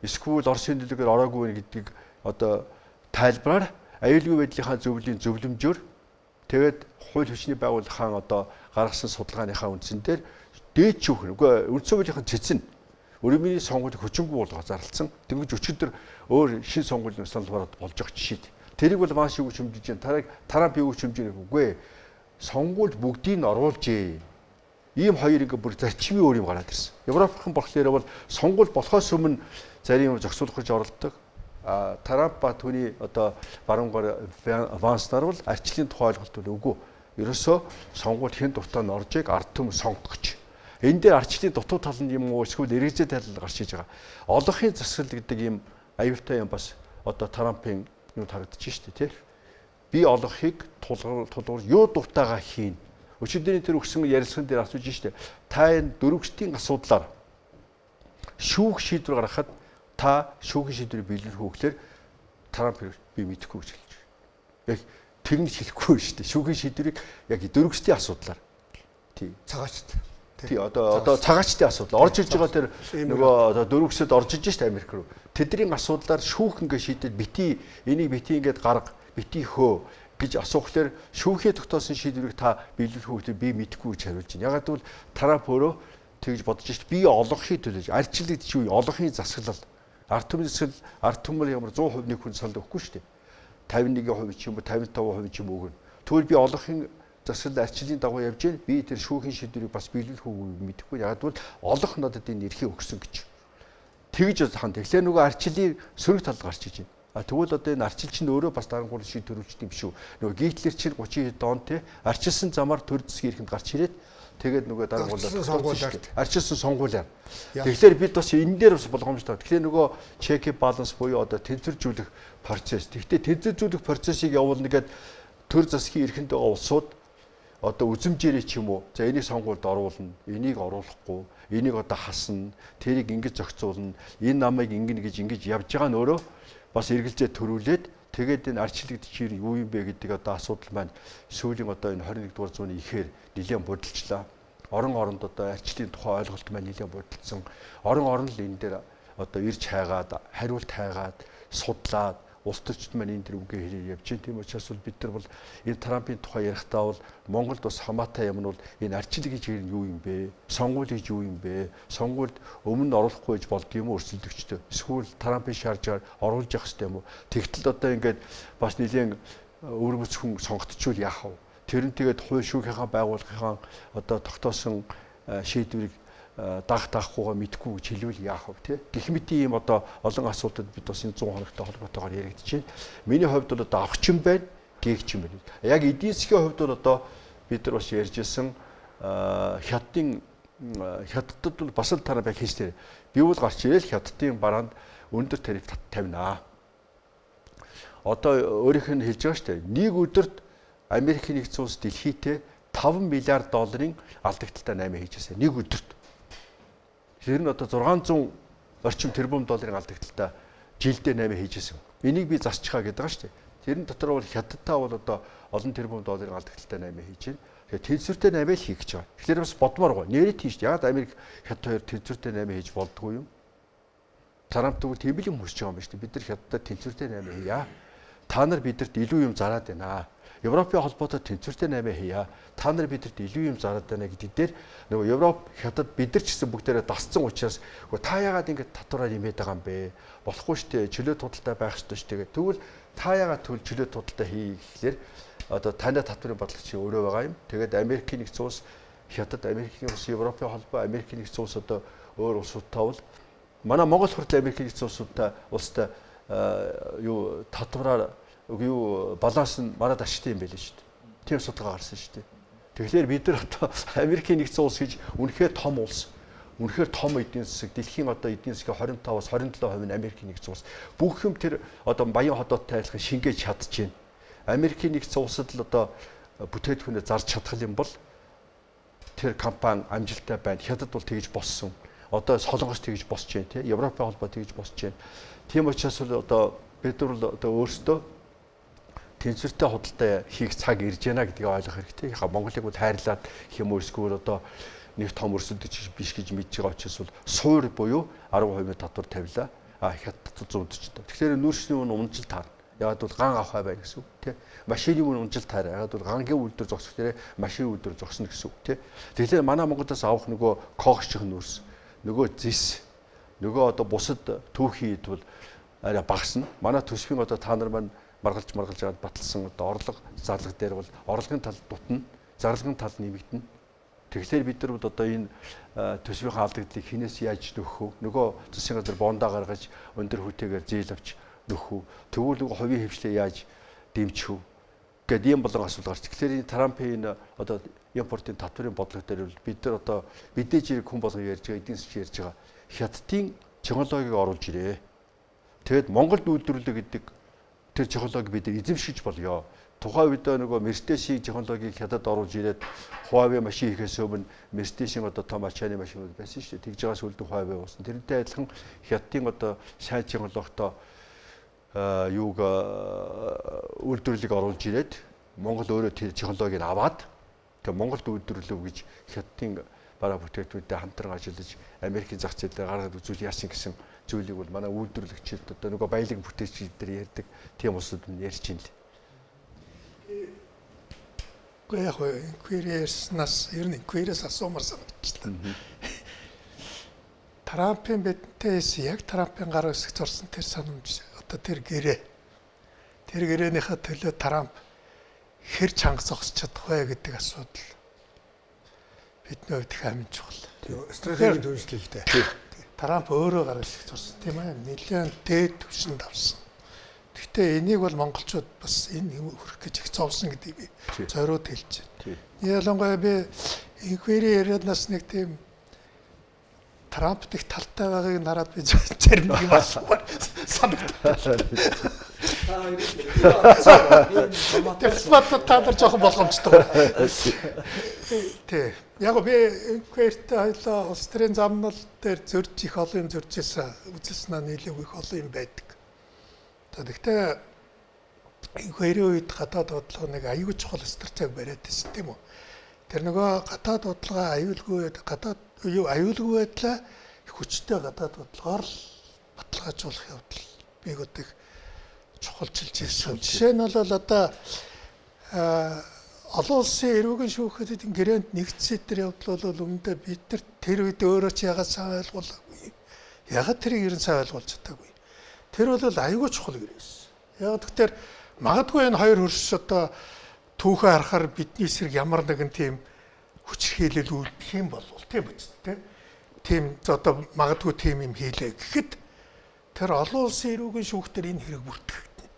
Speaker 2: Эсвэл Оросын нөлөөгөөр ороогүй гэдгийг одоо тайлбараар аюулгүй байдлынхаа зөвлөлийн зөвлөмжөөр Тэгээд хууль хүчний байгууллагын одоо гаргасан судалгааныхаа үндсэн дээр дээд шүүх үгүй үндсэн хуулийн цэцэн өрөөмийн сонгуулийг хүчингүй болгоо зарлцсан. Тэгвэл өчигдөр өөр шин сонгуулийн санал бараад болж байгаа жишээ. Тэрийг бол маш юу гэж хэмжиж байна. Трамп юу гэж хэмжиж байна үгүй. Сонгуульд бүгдийг нь оруулжээ. Ийм хоёр ингээ бүр зарчмын өөр юм гараад ирсэн. Европын болохоор бол сонгуул болохоос өмнө зарим юм зохицуулах гэж оролддог. А Трамп ба түүний одоо баруун гар Ванс нар бол арчлын тухай ойлголт бол үгүй. Ерөөсөө сонгуул хэн дуртай нь оржийг ард түмэн сонгох гэж. Энэ дээр арчлын дутуу тал нь юм уу эсвэл эргэжээ тал гарч иж байгаа. Олонхын засаглал гэдэг ийм аюултай юм бас одоо Трампын юу харагдаж штэ тий. Би олонхыг тулгуур юу дуртайгаа хийн. Өчигдрийн тэр өгсөн ярилцлаган дээр асууж штэ. Та энэ дөрвөгчдийн асуудлаар шүүх шийдвэр гаргахад та шүүхийн шийдвэрийг биелүүлэх үү гэхээр Трамп би мэдэхгүй гэж хэлж байна. Яг тэгнэ хэлэхгүй штэ. Шүүхийн шийдвэрийг яг дөрвөгчдийн асуудлаар тий.
Speaker 4: Цагаачд.
Speaker 2: Тий одоо цагаачдын асуудал орж иж байгаа тэр нөгөө одоо дөрвөгсөд орж иж штэ Америк руу. Тэдний асуудлаар шүүх ингээ шийдээд бити энийг бити ингээд гарга бити хөө гэж асуухлаар шүүхээ тогтоосон шийдвэрийг та биелүүлэх үү гэхээр би мэдэхгүй гэж хариулж байна. Ягаад гэвэл Трамп өөрөө тэгж бодож штэ би олонхын төлөө арчлал гэдэг чинь олонхын засаглал ард түмний засаглал ард түмэл ямар 100% нэг хүн санал өгөхгүй штэ. 51% ч юм уу 55% ч юм уу өгнө. Тэгвэл би олонхын засаглал арчлалын дагуу явж байна. Би тэр шүүхийн шийдвэрийг бас биелүүлэх үгүй мэдэхгүй. Ягаад гэвэл олонх надад энэ эрхийг өгсөн гэж. Тэгж хан. Тэгэхээр нөгөө арчлалын сөрөг тал гарч иж байна. А тэгвэл одоо энэ арчил чинь өөрөө бас дарангуул шийд төрүүлждэг юм шүү. Нөгөө Гитлер чинь 30 хэд он те арчилсан замаар төр засгийн эрхэнд гарч ирээд тэгээд нөгөө дарангуулаад арчилсан сонгуулиар. Тэгэхээр бид бас энэ дээр бас болгоомжтой. Тэгэхээр нөгөө check balance буюу одоо тэнцвэржүүлэх процесс. Тэгэхдээ тэнцвэржүүлэх процессыг явуулна гэд төр засгийн эрхэнд байгаа улсууд одоо үзэмжээрээ ч юм уу за энийг сонгуульд оруулна, энийг оруулахгүй, энийг одоо хасна, тэрийг ингэж зохицуулна, энэ намайг ингэнэ гэж ингэж явж байгаа нь өөрөө бас эргэлзээ төрүүлээд тэгээд энэ арчлагдчих чир юу юм бэ гэдэг одоо асуудал маань сүүлийн одоо энэ 21 дугаар зууны ихээр нэлээд бодолчлаа. Орон оронд одоо арчлалын тухай ойлголт маань нэлээд бодолцсон. Орон орон л энэ дээр одоо ирж хайгаад, хариулт хайгаад, судлаад улс төрчд маань энэ дэр үгээ хэлээ явж байна. Тийм учраас бол бид нар бол энэ Трампын тухай ярихдаа бол Монголд бас хамаатай юм нь бол энэ арчил гэж юм юу юм бэ? Сонгуул гэж юу юм бэ? Сонгуульд өмнө нь оруулахгүй гэж болд юм уу өрсөлдөгчдөө? Эсвэл Трампын шааржаар оруулж явах хэрэгтэй юм уу? Тэгтэл одоо ингээд бас нэлээд өвөрмөц хүн сонгогдчихвол яах вэ? Тэр нь тэгээд хууль шүүхийнхаа байгууллагынхаа одоо тогтоосон шийдвэрийг даах даахгүйгаа мэдэхгүй гэж хэлвэл яах вэ те? Гэх мэт ийм одоо олон асуултад бид бас энэ 100 хоногтой холбоотойгоор яригдж байна. Миний хувьд бол одоо авахч юм байна, гээгч юм байна. Яг эдийн засгийн хувьд бол одоо бид нар бас ярьж исэн хятадын хятадд бол бас л тараа байх хийстэй. Би бол гарч ирэл хятадын бараанд өндөр тариф тавина. Одоо өөрийнх нь хэлж байгаа шүү дээ. Нэг өдөрт Америкийн нэгдсэн улс дэлхийдээ 5 миллиард долларын алдагдaltaй 8 хийжсэн. Нэг өдөрт. Тэр нь одоо 600 орчим тэрбум долларын алдагдaltaй жилдээ 8 хийжсэн. Энийг би засчихаа гэдэг байгаа шүү дээ. Тэр нь дотор бол хятадтай бол одоо олон тэрбум долларын алдагдaltaй 8 хийж байна. Тэгэхээр тэнцвэртэй 8 л хийх гэж байгаа. Тэгэхээр бас бодмоор гоо. Нэрээ тийш. Ягаад Америк хятад хоёр тэнцвэртэй 8 хийж болдгоо юм? Трамп тэгвэл тийм л юм хүсэж байгаа юм байна шүү дээ. Бид нар хятадтай тэнцвэртэй 8 хийя. Та нар бидэрт илүү юм зараад байна. Европын холбоотой тэнцвэртэй 8 хийя. Та нар бидэрт илүү юм зараад байна гэдэг дээр нөгөө Европ, Хятад бид нар ч гэсэн бүгдээрээ дасцсан учраас та яагаад ингэж татвараар имээд байгаа юм бэ? Болохгүй шүү дээ. Чөлөө тудалтай байх ёстой шүү дээ. Тэгвэл та яагаад тэгвэл чөлөө тудалтай хий гэхлээр одоо танай татварын бодлого чи өөрөө байгаа юм. Тэгээд Америкийн нэгдсэн улс, Хятад, Америкийн улс, Европын холбоо, Америкийн нэгдсэн улс одоо өөр улсуудтай бол манай Монгол хүртэл Америкийн нэгдсэн улсуудтай улстай юу татвараар юу баланс нь манад ашигтай юм байл шүү дээ. Тийм судалгаа гарсан шүү дээ. Тэгэхээр бид нар одоо Америкийн нэгдсэн улс гэж үнэхээр том улс, үнэхээр том эдийн засаг, дэлхийн одоо эдийн засгийн 25-аас 27% нь Америкийн нэгдсэн улс. Бүх юм тэр одоо баян хотоодтой айлхын шингээж чадчихээн. Америкийн нэгдсэн улсад л одоо бүтээгдэхүүнээ зарж чадах юм бол тэр компани амжилттай байна. Хятад бол тэгж боссон. Одоо Солонгос тэгж босч байна тий. Европын холбоо тэгж босч байна. Тийм учраас бол одоо бид нар бол одоо өөрсдөө тэнцвэртэй худалдаа хийх цаг ирж байна гэдгийг ойлгох хэрэгтэй. Яг Монголыг бол хайрлаад гэх юм уу эсвэл одоо нэг том өрсөлдөгч биш гэж мэдж байгаа учраас бол суур буюу 10% татвар тавилаа. А хятад 140. Тэгэхээр нүүрсний үн унжил таарна. Яг бол ган авах байна гэсэн үг тий. Машины үн унжил таараа. Яг бол гангийн үйлдвэр зогсох дээрээ машин үйлдвэр зогсно гэсэн үг тий. Тэгэхээр манай Монголоос авах нөгөө когсчих нүүрс, нөгөө зис, нөгөө одоо бусад түүхийн ид бол арай багасна. Манай төсвийн одоо та нар маань маргалж аваад баталсан одоо орлого зарлага дээр бол орлогын тал дутна, зарлагын тал нэмэгдэнэ. Тэгэхээр бид нар бол одоо энэ төсвийн алдагдлыг хинээс яаж нөхөх вэ? Нөгөө засгийн газар бондоо гаргаж өндөр хүтэйгээр зээл авч нөхөх үү? Тэгвэл нөгөө хувийн хвшлээ яаж дэмжих вэ? Гэт ийм болон асуудал гарч. Тэгэхээр энэ Трампын энэ одоо импортын татварын бодлого дээр бол бид нар одоо мэдээж хэрэг хүн болгон ярьж байгаа, эдийн засгийн ярьж байгаа хятадын технологиг оруулж ирээ. Тэгэд Монголд үйлдвэрлэлээ гэдэг тэр технологиг бид эзэмшиж болёо. Тухайн үед нөгөө Мерседесийн технологиг хятад оруулж ирээд Huawei машин хийхээс өмнө Мерседесийн одоо том ачааны машинууд байсан шүү дээ. Тэгж байгаа сүлдө Huawei болсон. Тэрнтэй адилхан хятадын одоо сайн технологитой юуг үйлдвэрлэлийг оруулж ирээд Монгол өөрөө тэр технологиг аваад тэгээ Монголд үйлдвэрлэв гэж хятадын бараа бүтээгдэхүүнтэй хамтран ажиллаж Америкийн зах зээлээр гаргаад үзүүл яасан гэсэн зүйлийг бол манай үйлдвэрлэгчид одоо нөгөө баялаг бүтээгчид дээр ярьдаг тийм улсууд нь ярьж байна л.
Speaker 3: Үгүй яг inquiry ярьснаас ер нь inquiry-с асуумар санагчлаа. Трампын бидэнтэй яг Трампын гар үсэг зурсан тэр санамж одоо тэр гэрээ. Тэр гэрээнийхээ төлөө Трамп хэр чанга зогсож чадах вэ гэдэг асуудал бидний хувьд их амин чухал.
Speaker 4: Стратегийн түншлэл дээ.
Speaker 3: Трамп өөрөө гар үсэг зурсан тийм ээ. Нэлээд дээд түвшинд авсан. Гэхдээ энийг бол монголчууд бас энэ хүрэх гэж их зовсон гэдгийг би зориуд хэлж байна. Ялангуяа би inquiry яриаднаас нэг тийм Трамп их талтай байгааг нараад би зарим нэг юм асуумаар санагдав. Дипломат та нар жоохон болгоомжтой. Тий. Яг би inquiry-тэй хоёлоо улс төрийн замнал дээр зөрж их олон юм зөрж ирсэн. Үзэлсэн нийлээгүй их олон юм байдаг. Тэгэхдээ inquiry үед гадаад бодлого нэг аюул чухал стратеги бариад байсан тийм үү? Тэр нөгөө гадаад бодлогоо аюулгүй гадаад юу аюулгүй байдлаа их хүчтэй гадаад бодлогоор л баталгаажуулах явдал би одоо их чухалчилж ирсэн. Жишээ нь бол одоо олон улсын эрүүгийн шүүхэд гэрээнд нэгдсэн тэр явдал бол өмнөдөө бид нар тэр үед өөрөө ч ягаад сайн ойлгуулаагүй. Ягаад тэрийг ерэн сайн ойлгуулж чадаагүй. Тэр бол аюулгүй чухал гэрээс. Яг тэгэхээр магадгүй энэ хоёр хөрш одоо түүхээ харахаар бидний эсрэг ямар нэгэн тийм хүчирхийлэл үлдэх юм бол тийм үст тэ. Тийм одоо магадгүй тийм юм хийлээ гэхэд тэр олон улсын эрүүгийн шүүхтэр энэ хэрэг бүртгэгдэнэ.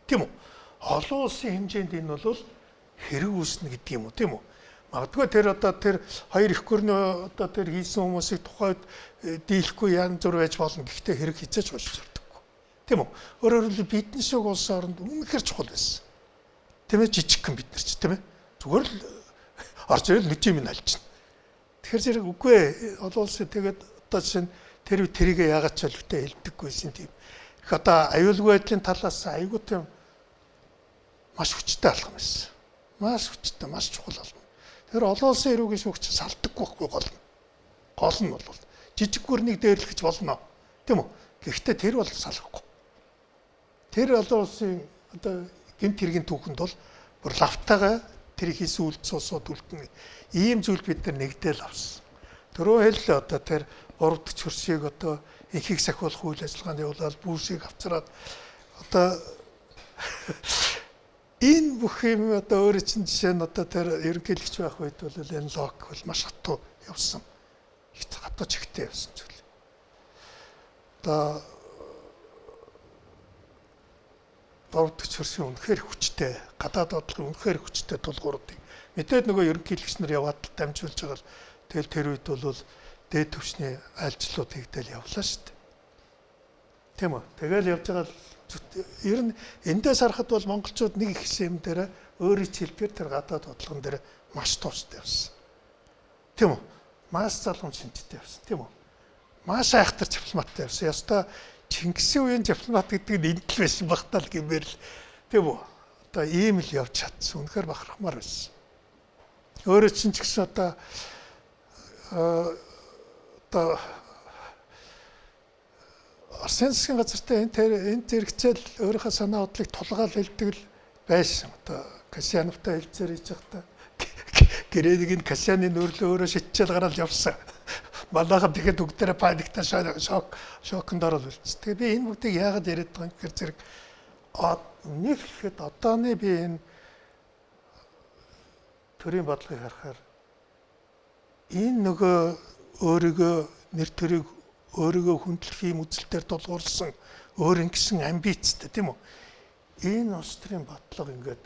Speaker 3: Тийм үү? Олон улсын хэмжээнд энэ бол хэрэг үүснэ гэдэг юм уу, тийм үү? Магадгүй тэр одоо тэр хоёр их гүрний одоо тэр хийсэн хүмүүсийг тухайд дийлэхгүй янз бүр байж болно. Гэхдээ хэрэг хизээж хойширдаггүй. Тийм үү? Өөрөөр хэлбэл бидний шиг улсын оронд үнэхээр чухал байсан. Тийм ээ, жижигхэн бид нар ч тийм ээ. Зүгээр л орж ирэл нэг юм альжина. Тэгэхээр зэрэг үгүй олон улсын тэгээд одоо жишээ нь тэр тэрийг яагаад ч олигтой хэлдэггүйсэн тийм. Их одоо аюулгүй байдлын талаас аюулгүй тийм маш хүчтэй алхам байсан. Маш хүчтэй, маш чухал алхам. Тэр олон улсын эрүүгийн шүүгч салдаггүй байхгүй гол нь. Гол нь бол жижиг гүрнийг дээрлэх гэж болно. Тийм үү? Гэхдээ тэр бол салахгүй. Тэр олон улсын одоо гэмт хэргийн түүхэнд бол бүр лавтайгаа тэр хийсэн үйлдэл улсууд үлдэнэ. Ийм зүйл бид нар нэгдэл авсан. Түрүү хэл одоо тэр 3 дахь хөршийг одоо инхийг сахиулах үйл ажиллагаанд явуулаад бүүшийг авчраад одоо энэ бүх юм одоо өөрөө чинь жишээ нь одоо тэр ерөнхийлөгч байх үед бол энэ лог бол маш хатуу явсан. Их хатуу чигтэй явсан зүйл. Одоо 3 дахь хөршийн үнэхээр хүчтэй, гадаад бодлогын үнэхээр хүчтэй тулгууруудыг мэдээд нөгөө ерөнхийлөгч нар яваад дамжуулж байгаа л тэгэл тэр үед бол дээд түвшний айлчлууд хийгдэл явлаа шүү дээ. Тийм үү? Тэгэл явж байгаа л ер нь эндээс харахад бол монголчууд нэг их юм дээр өөрийн хэлбэр тэр гадаад бодлогон дээр маш тууштай явсан. Тийм үү? Маш залгам шинжтэй явсан. Тийм үү? Маш айхтар дипломаттай явсан. Ёстой Чингисийн үеийн дипломат гэдэг нь энд л байсан баг тал гэмээр л тийм үү? Одоо ийм л явж чадсан. Үнэхээр бахархмаар байсан. Өөрөө чинь ч гэсэн одоо одоо Оросын засгийн газартай энэ зэрэгцээл өөрийнхөө санаа бодлыг тулгаал хэлдэг л байсан. Одоо Касьяновтай хэлцээр хийж байхдаа гэрээг нь Касьяны нөөрлөө өөрөө шитчээл гараад явсан. Манайхан тэгэхэд бүгдээрээ паниктай шоконд орол үлдсэн. Тэгээ би энэ бүгдийг яагаад яриад байгаа юм гэхээр зэрэг нэг хэлэхэд одооны би энэ төрийн бодлогыг харахаар энэ нөгөө өөрийгөө нэр төрийг өөрийгөө хүндлэх юм үзэлтээр тулгуурласан өөр ингэсэн амбицтай тийм үү? Энэ улс төрийн бодлого ингээд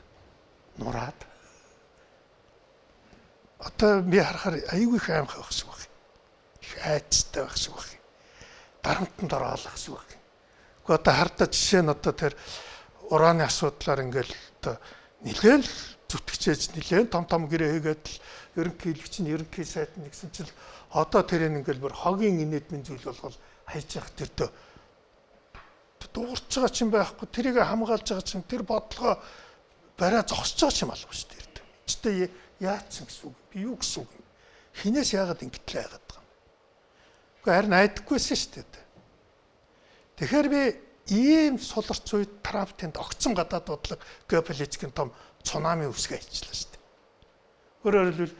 Speaker 3: нураад одоо би харахаар аюул их аимхай байх шиг байна. Их айцтай байх шиг байна. Дарамтанд ороод байх шиг байна. Гэхдээ одоо хардаа жишээ нь одоо тэр ураны асуудлаар ингээд одоо нэлээл зүтгэжээж нэлээн том том гэрээ хийгээд л ерөнхий хэлэгч нь ерөнхий сайд нь гэсэн чил одоо тэрийг ингээл бүр хогийн инээдмийн зүйл болгол хайж явах тэртөө дуугарч байгаа ч юм байхгүй, тэрийг хамгаалж байгаа ч юм, тэр бодлогоо бариа зогсож байгаа ч юм алга шүү дээ. Чтэй яатсан гэсэн үг, би юу гэсэн үг юм? Хинээс яагаад ингэтлээ яагаад байгаа юм? Үгүй харин айдаггүйсэн шүү дээ. Тэгэхээр би ийм суларч үед Трамп тэнд огцон гадаад бодлого геополитикийн том цунами үсгээ хийчлээ шүү дээ. Өөрөөр хэлбэл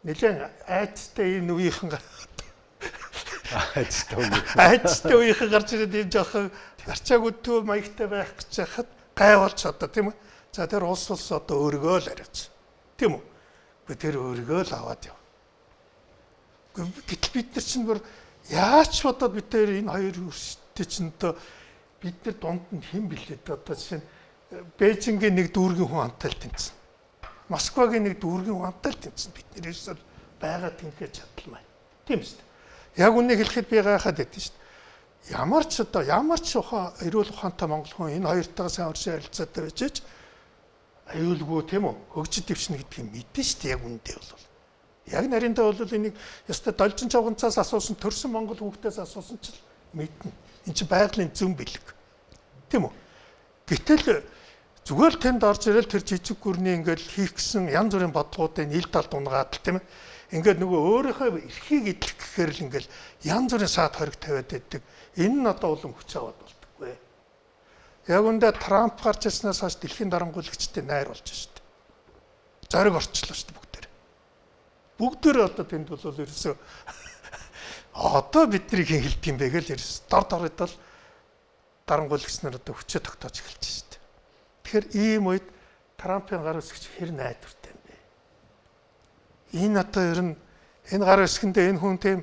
Speaker 3: нэлээд айцтай энэ үеийнхэн айцтай үеийнхэн гарч ирээд ийм жоохон арчаагүй төв маягтай байх гэж яхад гай болж одоо тийм үү? За тэр улс одоо өөргөө л хариуц. Тийм үү? Үгүй тэр өөргөө л аваад яв. Гэтэл бид нар чинь бүр яаж бодоод бид тэр энэ хоёр өрсөлдөд чинь одоо бид нар дунд нь хэн блээ одоо жишээ нь Бээжингийн нэг дүүргийн хүн хамтаал тэнцэн. Москвагийн нэг дүүргийн хүн хамтаал тэнцэн. Бид нэр ерөөсөө байгаа тэнхээ чадалмай. Тийм үү? Яг үннийг хэлэхэд би гайхаад байдсан шүү дээ. Ямар ч одоо ямар ч ухаан эрүүл ухаантай монгол хүн энэ хоёртойгоо сайн урьдчилан харилцаатай байж ч аюулгүй тийм үү? Хөгжид дэвшнэ гэдгийг мэдэн шүү дээ яг үнэндээ бол. Яг нарийнтай бол энийг ёстой должин чавганцаас асуусан төрсэн монгол хүүхдээс асуусан ч л мэднэ. Энд чинь байгалийн зөн бэлэг. Тийм үү? Гэтэл зүгээр л тэнд орж ирэл тэр жижиг гүрний ингээл хийх гэсэн янз бүрийн бодлогоудын ил талд унгаад л тийм ээ. Ингээд нөгөө өөрийнхөө эрхийг эдлэх гэхээр л ингээл янз бүрийн саад хориг тавиад байдаг. Энэ нь одоо улам хүч аваад болдоггүй. Яг үндэ Трамп гарч ирснээс хойш дэлхийн дарангуйлагчтай найр болж шүү дээ. Зориг орчлоо шүү дээ бүгдээр. Бүгдээр одоо тэнд бол ерөөсөө одоо бидний хэн хэлдэг юм бэ гэж ерөөс дор дорд бол дарангуйлагч нар одоо хүчээ тогтоож эхэлж шүү дээ. Тэгэхээр ийм үед Трампын гар үсгч хэр найдвартай юм бэ? Энэ одоо ер нь энэ гар үсгэндээ энэ хүн тийм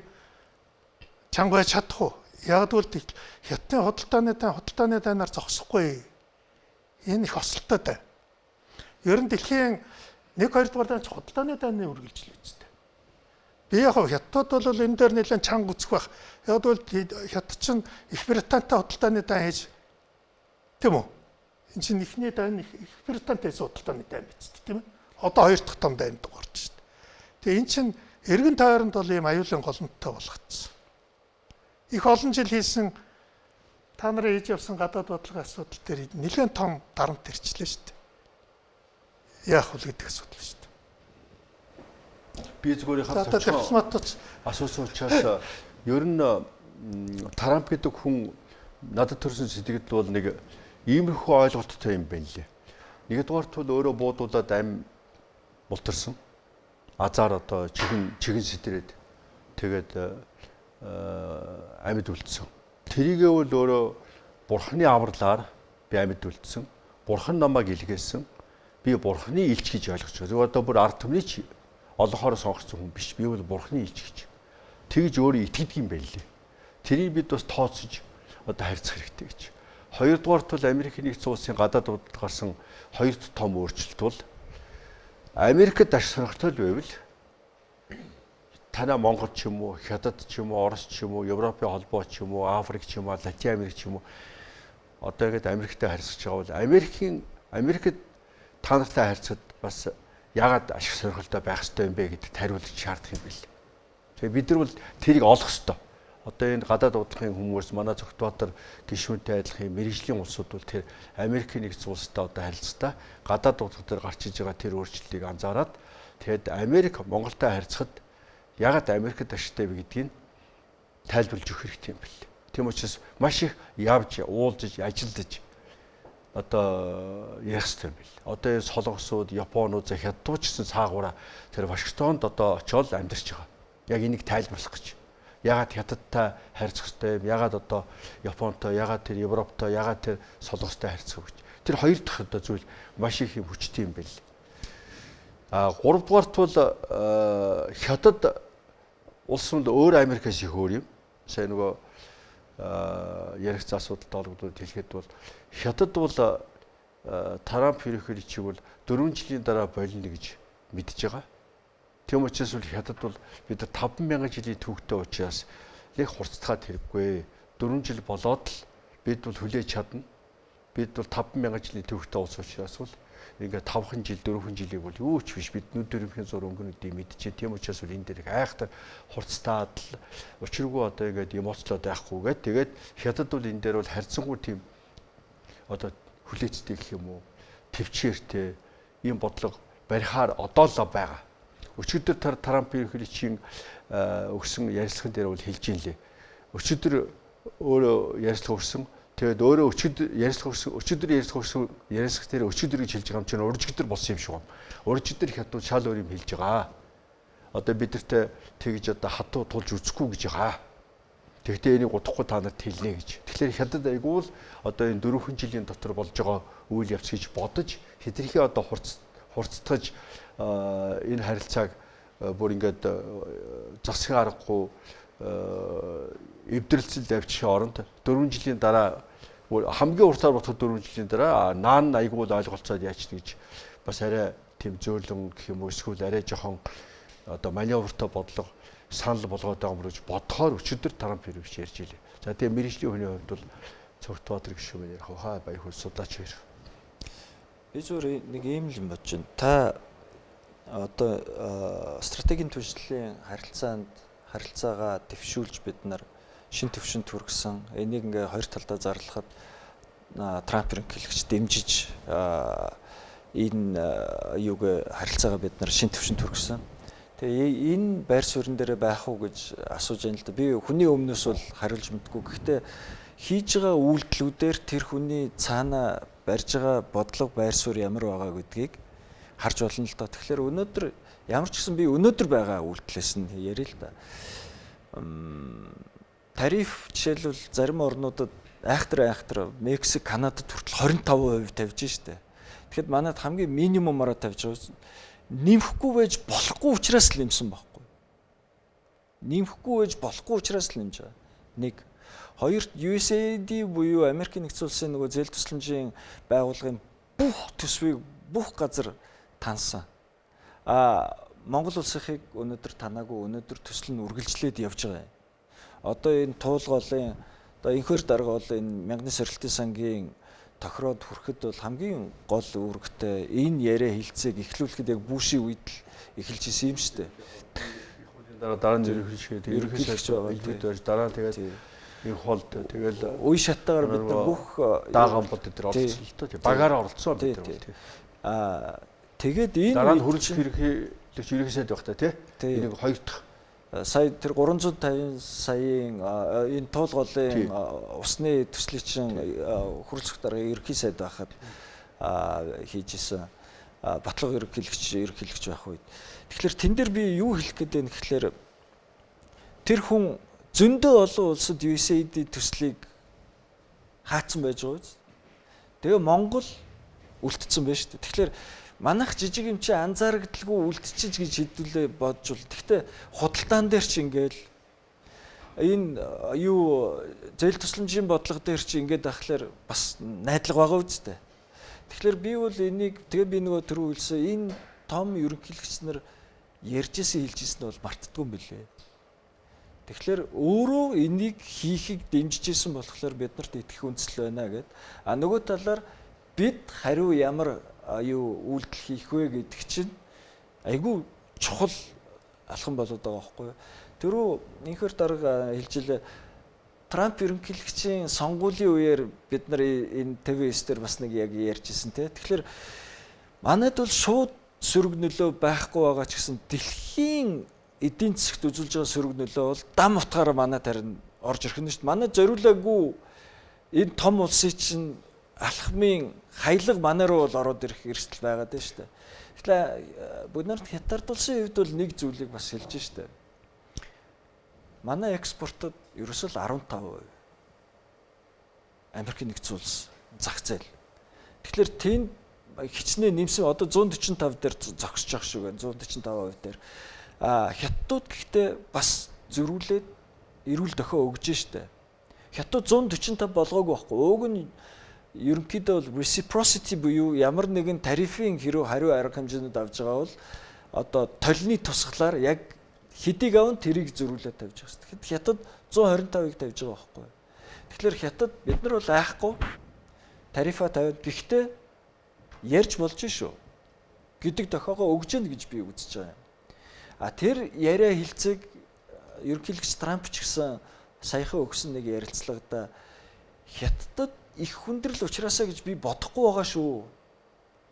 Speaker 3: чанга байж чадах уу? Яг л хятадын худалдааны дайнаар зогсохгүй. Энэ их осолтой дай. Ер нь дэлхийн 1 2 дугаар дайн ч худалдааны дайны үргэлжлэл үстэй. Би яг хятад бол энэ дээр нэлээд чанга үсэх байх. Яг бол хятад чинь Их Британтай худалдааны дайн хийж тийм үү? Энэ чинь эхний дайн Их Британтай хийсэн худалдааны дайн биз дээ, тийм ээ? Одоо хоёр дахь том дайнд орж шүү дээ. Тэгээ энэ чинь эргэн тойронд бол ийм аюулын голомттой болгоцсон. Их олон жил хийсэн та нарын хийж явсан гадаад бодлогын асуудал дээр нэлээд том дарамт ирчлээ шүү дээ. Яах вэ гэдэг асуудал шүү дээ.
Speaker 2: Би зүгээр хав асуусан учраас ер нь Трамп гэдэг хүн надад төрсэн сэтгэл бол нэг иймэрхүү ойлголттой юм байна лээ. Нэгдүгээрт бол өөрөө буудуулаад ам бултарсан. Азар одоо чихэн сэтрээд тэгээд амьд үлдсэн. Тэрийгээ бол өөрөө бурхны авралаар би амьд үлдсэн. Бурхан намайг илгээсэн. Би бурхны илч гэж ойлгож байгаа. Зөв одоо бүр ард түмний ч олонхоороо сонгогдсон хүн биш. Би бол бурхны илч гэж. Тэгж өөрөө итгэдэг юм байна лээ. Тэрийг бид бас тооцож одоо харьцах хэрэгтэй гэж. Хоёрдугаарт бол Америк нэгдсэн улсын гадаад бодлого гарсан хоёр том өөрчлөлт бол Америкт ашиг сонирхолтой байвал танаа Монгол ч юм уу, Хятад ч юм уу, Орос ч юм уу, Европын холбоо ч юм уу, Африк ч юм уу, Латин Америк ч юм уу одоо ингээд Америктэй харьцаж байгаа бол Америкт та нартай харьцахад бас яагаад ашиг сонирхолтой байх ёстой юм бэ гэдэг хариулт шаардах юм бэл. Тэгээ бид нар бол тэрийг олох ёстой. Одоо энэ гадаад бодлогын хүмүүс манай Зөвхтбаатар гишүүнтэй адилхан мэрэгжлийн улсууд бол тэр Америкийн нэгдсэн улстай одоо харилцаа гадаад бодлого дээр гарч иж байгаа тэр өөрчлөлтийг анзаараад тэгэд Америк Монголтой харьцахад ягаад Америкт ашигтай вэ гэдгийг тайлбарлаж өгөх хэрэгтэй юм бэл. Тийм учраас маш их явж, уулзаж, ажиллаж одоо ярих хэрэгтэй юм бил. Одоо энэ солонгосууд, японууд, хятадууд ч гэсэн цаагаараа тэр Вашингтонд одоо очиод амьдарч байгаа. Яг энийг тайлбарлах гэж. Ягаад хятадтай харьцах хэрэгтэй юм? Ягаад одоо Японтой, ягаад тэр Европтой, ягаад тэр солонгостой харьцах гэж. Тэр хоёр дахь одоо зүйл маш их юм хүчтэй юм бил. А гуравдугаарт бол хятад улс нь өөр Америкаас их өөр юм. Сайн нөгөө яригдсан асуудалтай холбогдоод хэлэхэд бол хятад бол Трамп ерөнхийлөгчийг бол 4 жилийн дараа болно гэж мэдж байгаа. Тийм учраас бол хятад бол бид нар 5000 жилийн түүхтэй учраас нэг хурцтгаад хэрэггүй. 4 жил болоод л бид бол хүлээж чадна. Бид бол 5000 жилийн түүхтэй улс учраас бол ингээд 5 жил 4 жилийг бол юу ч биш бид нүд дөрвхийн зур өнгөнүүдийг мэдчихэ. Тийм учраас бол энэ дээр их айхтар хурцтаад л учиргүй одоо ингээд эмоцлоод байхгүйгээд тэгээд хятад бол энэ дээр бол харьцангуй тийм одоо хүлээцтэй гэх юм уу төвчээртэй ийм бодлого барихаар одоо л байгаа. Өчигдөр Трамп ерөнхийлөгчийн өгсөн ярилцлаган дээр бол хэлж ийн лээ. Өчигдөр өөрөө ярилцлага өгсөн. Тэгээд өөрөө өчигдөр ярилцлага өгсөн, өчигдөр ярилцлага өгсөн ярилцлага дээр өчигдөр гэж хэлж байгаа юм чинь уржигдөр болсон юм шиг байна. Уржигдөр хятад шал өөр юм хэлж байгаа. Одоо бидэртээ тэгж одоо хатуу тулж үзэхгүй гэж байгаа. Тэгтээ энийг удахгүй та нарт хэлнэ гэж. Тэгэхээр хятад айгүй л одоо энэ 4 жилийн дотор болж байгаа үйл явц гэж бодож хэтэрхий одоо хурцтгаж энэ харилцааг бүр ингээд засгийн аргагүй эвдрэлцэл авчих оронд 4 жилийн дараа хамгийн уртаар бодоход 4 жилийн дараа наан айгүй л ойлголцоод яач гэж бас арай тийм зөөлөн гэх юм уу эсвэл арай жоохон одоо маневртой бодлого санал болгоод байгаа юм гэж бодохоор өчигдөр Трамп хэрвч ярьж илээ. За тэгээ мэргэжлийн хүний хувьд бол Цогтбаатар гишүүн ярих хаа баяр хөөр судлаач хоёр.
Speaker 5: Би зүгээр нэг ийм л юм бодож байна. Та одоо стратегийн түвшлийн харилцаанд харилцаагаа дэвшүүлж бид нар шин төвшөнд хүргэсэн. Энийг ингээ хоёр талдаа зарлахад Трамп ерөнхийлөгч дэмжиж энэ юуг харилцаагаа бид нар шин төвшөнд хүргэсэн. Тэгээ энэ байр суурин дээр байх уу гэж асууж байна л да. Би хүний өмнөөс бол хариулж мэдгүй. Гэхдээ хийж байгаа үйлдэлүүдээр тэр хүний цаана барьж байгаа бодлого байр суурь ямар байгаа гэдгийг харж болно л доо. Тэгэхээр өнөөдөр ямар ч гэсэн би өнөөдөр байгаа үйлдэлээс нь яриа л да. Тариф жишээлбэл зарим орнуудад айхтар Мексик, Канадад хүртэл 25% тавьж штэ. Тэгэхэд манайд хамгийн минимумаараа тавьж байгаа. Нэмэхгүй байж болохгүй учраас л нэмсэн байхгүй. Нэмэхгүй байж болохгүй учраас л нэмж байгаа. Нэг. Хоёрт USAID буюу Америкийн нэгдсэн улсын нөгөө зээл тусламжийн байгууллагын бүх төсвийг бүх газар тансан. А Монгол улсынхыг өнөөдөр танаагүй, өнөөдөр төсөл нь үргэлжлээд явж байгаа юм. Одоо энэ туулголын одоо инхөр дарга бол энэ мянганы сорилтын сангийн тохироод хүрэхэд бол хамгийн гол үүрэгтэй энэ яриа хилцээг эхлүүлэхэд яг бүүшийн үед л эхэлж исэн юм шүү дээ.
Speaker 2: Дараа нь ерөнхийлөгч байгаа. Илбэд барьж дараа нь тэгээд энэ холд тэгэл
Speaker 5: үе шаттайгаар бид нар бүх
Speaker 2: даагаан бод дээр оролцсон л доо. Багаараа оролцсон бид нар бол.
Speaker 5: Аа тэгээд энэ
Speaker 2: дараа нь хөрөлцөх ерөнхийлөгч ерөнхий сайд байх та тий. Энийг хоёр дахь
Speaker 5: сая тэр 350 саяын энэ туулголын усны төслийг чинь хөрөлцөх дарга ерөнхий сайд байхад хийж исэн батлага ерөнхийлөгч байх үед. Тэгэхээр тэн дээр би юу хэлэх гээд байна гэхлээр тэр хүн зөндөө олон улсад USAID төслийг хаацсан байж байгаа биз. Тэгээ Монгол үлдсэн байж шүү дээ. Тэгэхээр манайх жижиг юм чи анзаарагдalгүй үлдчихэж гэж хэдүүлээ бодж бол. Гэхдээ худалдаан дээр чи ингээл энэ юу зээл тусламжийн бодлого дээр чи ингээд ахлаар бас найдлага байгаа үстэй. Тэгэхээр би бол энийг тэгээ би нөгөө түрүү хэлсэн энэ том ерөнхийлөгч нар ярьжсэн хэлжсэн нь бол мартдаггүй юм билээ. Тэгэхээр өөрөө энийг хийхийг дэмжижсэн болохоор бид нарт итгэх үндэслэл байна гэд. А нөгөө талаар бид хариу ямар юу үйлдэл хийх вэ гэдэг чинь айгүй чухал алхам болоод байгаа байхгүй юу. Түрүү инхэр дарга хэлж илээ Трамп ерөнхийлөгчийн сонгуулийн үеэр бид нар энэ ТV9 дээр бас нэг яг ярьж ирсэн те. Тэгэхээр манайд бол шууд сөрөг нөлөө байхгүй байгаа ч гэсэн дэлхийн эдийн засагт үзүүлж байгаа сөрөг нөлөө бол дам утгаараа манайд харин орж ирэх нь шүү дээ. Манай зориулаагүй энэ том улсын чинь алхмын хаялга манай руу бол ороод ирэх эрсдэл байгаад байна шүү дээ. Тэгэхээр бүгд нарт Хятад улсын хувьд бол нэг зүйлийг бас хэлж шүү дээ. Манай экспортод ерөөсөө л 15%. Америкийн нэгдсэн улс зах зээл. Тэгэхээр тэнд хичнээн нэмсэн одоо 145 дээр зогсож байгаа шүү гэн 145% дээр. Хятадууд гэхдээ бас зөрүүлээд эрүүл дохио өгж штэ. Хятад 145 болгоогүй байхгүй. Уг нь ерөнхийдөө бол reciprocity буюу ямар нэгэн тарифын хэрэг хариу арга хэмжээнүүд авж байгаа бол одоо толны тусгалаар яг хэдийг аван тэрийг зөрүүлээд тавьж байгаа. Тэгэхэд Хятад 125-ыг тавьж байгаа байхгүй. Тэгэхээр Хятад бид нар бол айхгүй тарифаа тавиад гэхдээ ярьж болж шүү гэдэг дохиогоо өгж гэн гэж би үзэж байгаа юм. А тэр яриа хилцээг ерөнхийлөгч Трамп ч гэсэн саяхан өгсөн нэг ярилцлагада Хятадд их хүндрэл учраасаа гэж би бодохгүй байгаа шүү.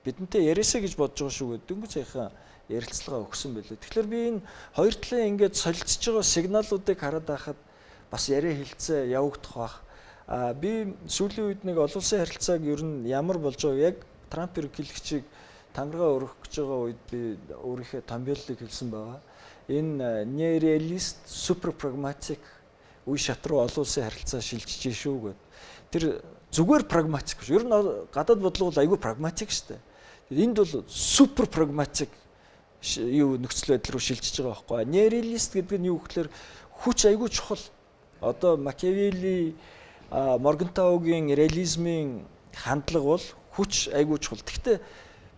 Speaker 5: Бидэнтэй яриасаа гэж бодож байгаа шүү гэдэг дөнгөж саяхан ярилцлага өгсөн байлээ. Тэгэхээр би энэ хоёр талын ингээд солилцож байгаа сигналуудыг хараад байхад бас яриа хилцээ явагдах бах. А би сүүлийн үед нэг олон улсын харилцааг ер нь ямар болж байгааг яг Трамп ерөнхийлөгчийг тангараа өргөх гэж байгаа үед би өөрийнхөө томьёоллыг хэлсэн байгаа. Энэ неореалист, супер прагматик үе шат руу олон улсын харилцаа шилжиж шүү гэд. Тэр зүгээр прагматик биш. Ер нь гадаад бодлого бол айгүй прагматик шүү дээ. Энд бол супер прагматик юу нөхцөл байдал руу шилжиж байгаа байхгүй. Неореалист гэдэг нь юу гэхээр хүч айгүй чухал. Одоо Макиавелли, Моргентаугийн реализмын хандлага бол хүч айгүй чухал. Гэхдээ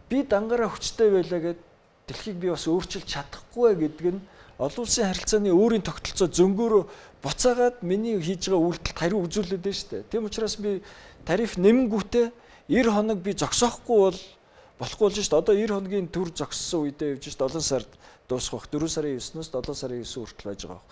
Speaker 5: би дангаараа хүчтэй байлаа гэд дэлхийг би бас өөрчилж чадахгүй гэдэг нь олон улсын харилцааны өөрийн тогтолцоо зөнгөөрөө буцаагаад миний хийж байгаа үйлдэлд хариу үзүүлээд байна шүү дээ. Тийм учраас би тариф нэмэнгүүтээ 90 хоног би зогсоохгүй бол болохгүй болж шүү дээ. Одоо 90 хоногийн төр зогссон үедээ явж шүү дээ. 7 сард дуусах бах. 4 сарын 9-ноос 7 сарын 9 хүртэл байж байгаа.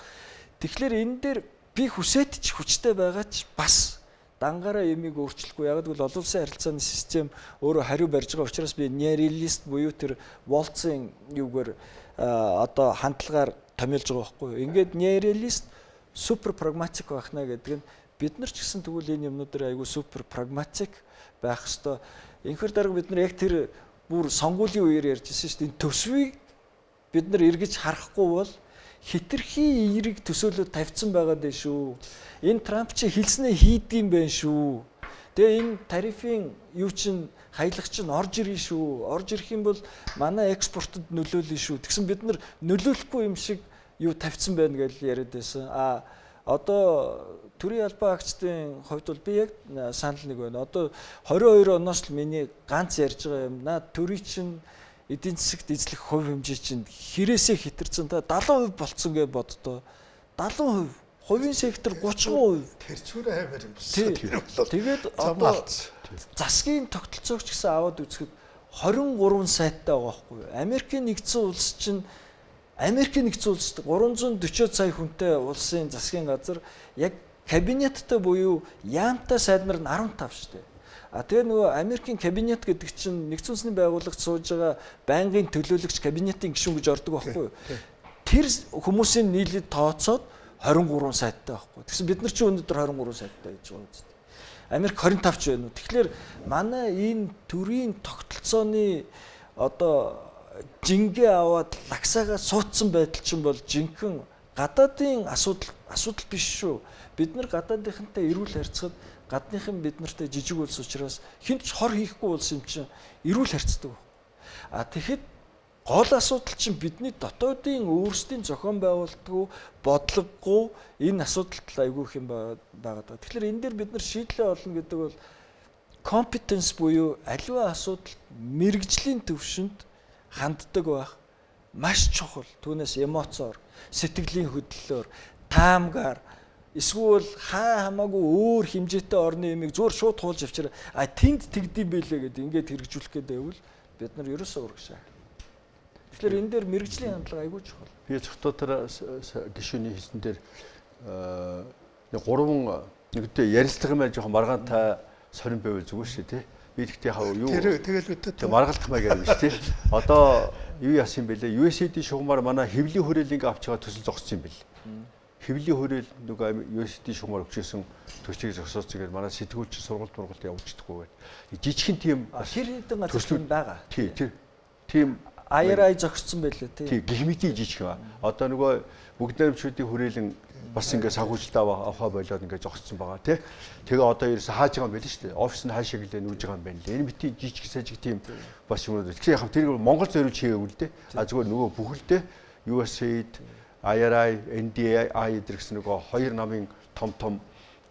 Speaker 5: Тэгэхээр энэ дээр би хүсээд ч хүчтэй байгаа ч бас дангаараа ямиг өөрчлөхгүй. Яг гэвэл олон улсын харилцааны систем өөрөө хариу барьж байгаа учраас би неореалист буюу тэр Волцын юугаар одоо хандлагаар томьёолж байгаа байхгүй юу. Ингээд неореалист супер прагматик байх наа гэдэг нь бид нар ч гэсэн тэгвэл энэ юмнууд дээр айгүй супер прагматик байх ёстой. Инхэр дарга бид нар яг тэр бүр сонгуулийн үеэр ярьж ирсэн шүү дээ. Энэ төсвийг бид нар эргэж харахгүй бол хитрхи эерэг төсөөлөд тавьсан байгаа дээ шүү. Энэ Трамп чи хэлснээ хийдэг юм байна шүү. Тэгээ энэ тарифын юу чин хаялах чинь орж ирнэ шүү. Орж ирэх юм бол манай экспортод нөлөөлнө шүү. Тэгсэн бид нар нөлөөлөхгүй юм шиг юу тавьсан байна гэж яриад байсан. А одоо төрийн албан агчдын хувьд бол би яг санал нэг байна. Одоо 22 оноос л миний ганц ярьж байгаа юм. Наа төрийн чинь эдийн засагт эзлэх хувь хэмжээ чинь хэрээсээ хэтэрсэн та 70% болцсон гэж боддоо. 70%, хувийн сектор 30%.
Speaker 3: Тэр чүрэ аймар юм болсон.
Speaker 5: Тэгээд одоо засгийн тогтолцоог ч гэсэн аваад үзэхэд 23 сайттай байгаа байхгүй юу? Америкийн нэгдсэн улс чинь Америкийн нэгдсэн улс 340 сая хүнтэй улсын засгийн газар яг кабинеттэй буюу яамтай сайд нар нь 15 шүү дээ. А тэгээ нөгөө Америкийн кабинет гэдэг чинь нэгдсэн үндэсний байгууллагт сууж байгаа байнгын төлөөлөгч кабинетийн гишүүн гэж ордог байхгүй юу? Тэр хүмүүсийн нийлээд тооцоод 23 сайттай байхгүй. Тэгсэн бид нар чинь өнөөдөр 23 сайттай байж байгаа үст. Америк 25 ч байна уу. Тэгэхээр манай энэ төрийн тогтолцооны одоо жингээ аваад лагсаагаа суудсан байдал чинь бол жинхэнэ гадаадын асуудал биш шүү. Бид нар гадаадынхантай эрүүл харьцахад гадныхан бид нартай жижиг улс учраас хинт ч хор хийхгүй улс юм чинь эрүүл харьцдаг. А тэгэхэд гол асуудал чинь бидний дотоодын өөрсдийн зохион байгуулалтгүй, бодлогогүй энэ асуудалт айгүй их юм байгаа даа. Тэгэхээр энэ дээр бид нар шийдлээ олно гэдэг бол competence буюу аливаа асуудалд мэрэгжлийн төвшөнд ханддаг байх маш чухал. Түүнээс эмоцоор, сэтгэлийн хөдлөлөөр, таамгаар эсвэл хаа хамаагүй өөр хэмжээтэй орны юмыг зөөр шууд туулж авчир а тэнд тэгдэм байлээ гэдэг ингээд хэрэгжүүлэх гээд байвал бид нар ерөөсөө урагшаа. Тэгэхээр энэ дээр мэрэгжлийн хандлага айгүй чухал.
Speaker 2: Би Цогтотор гишүүний хэлсэн дээр нэг гурван нэгдээ ярилцлага маань жоохон маргаантай сонирн байвал зүгээр шүү тий. Би тэгтээ яхаа юу
Speaker 3: тэгэл үтэй
Speaker 2: маргалдах маягаар биш тий. Одоо юу яасан юм бэлээ? USAID шугамар манай хэвлийн хүрээлэнг авч байгаа төсөл зогссон юм бэл. Хэвлэлийн хүрээлэл нөгөө USD шугамар өгчээсэн төслийг зогсооцсон гэдэг манай сэтгүүлч сургалт мургалт явуулчихдаггүй гэдэг. Жижигхэн тийм
Speaker 5: хэр хэдэн газар тийм байгаа.
Speaker 2: Тий, тэр тийм
Speaker 5: IRI зогссон байлээ тий.
Speaker 2: Тий, гэх мэтийн жижигхэн. Одоо нөгөө бүгд найрамчдын хүрээлэн бас ингээд санхүүжилт авахаа болоод ингээд зогссон байгаа тий. Тэгээ одоо ерөөсө хааж байгаа юм байл шүү дээ. Офис нь хаашаа гэлээ нүүж байгаа юм байна лээ. Энэ битгий жижиг сажиг тийм бас юмнууд. Тэгэхээр яг тэрийг Монгол зориулж хийгээгүй л дээ. А зүгээр нөгөө бүхэлдээ USAID, IRI, NDI эдэр гэсэн нөгөө хоёр намын том том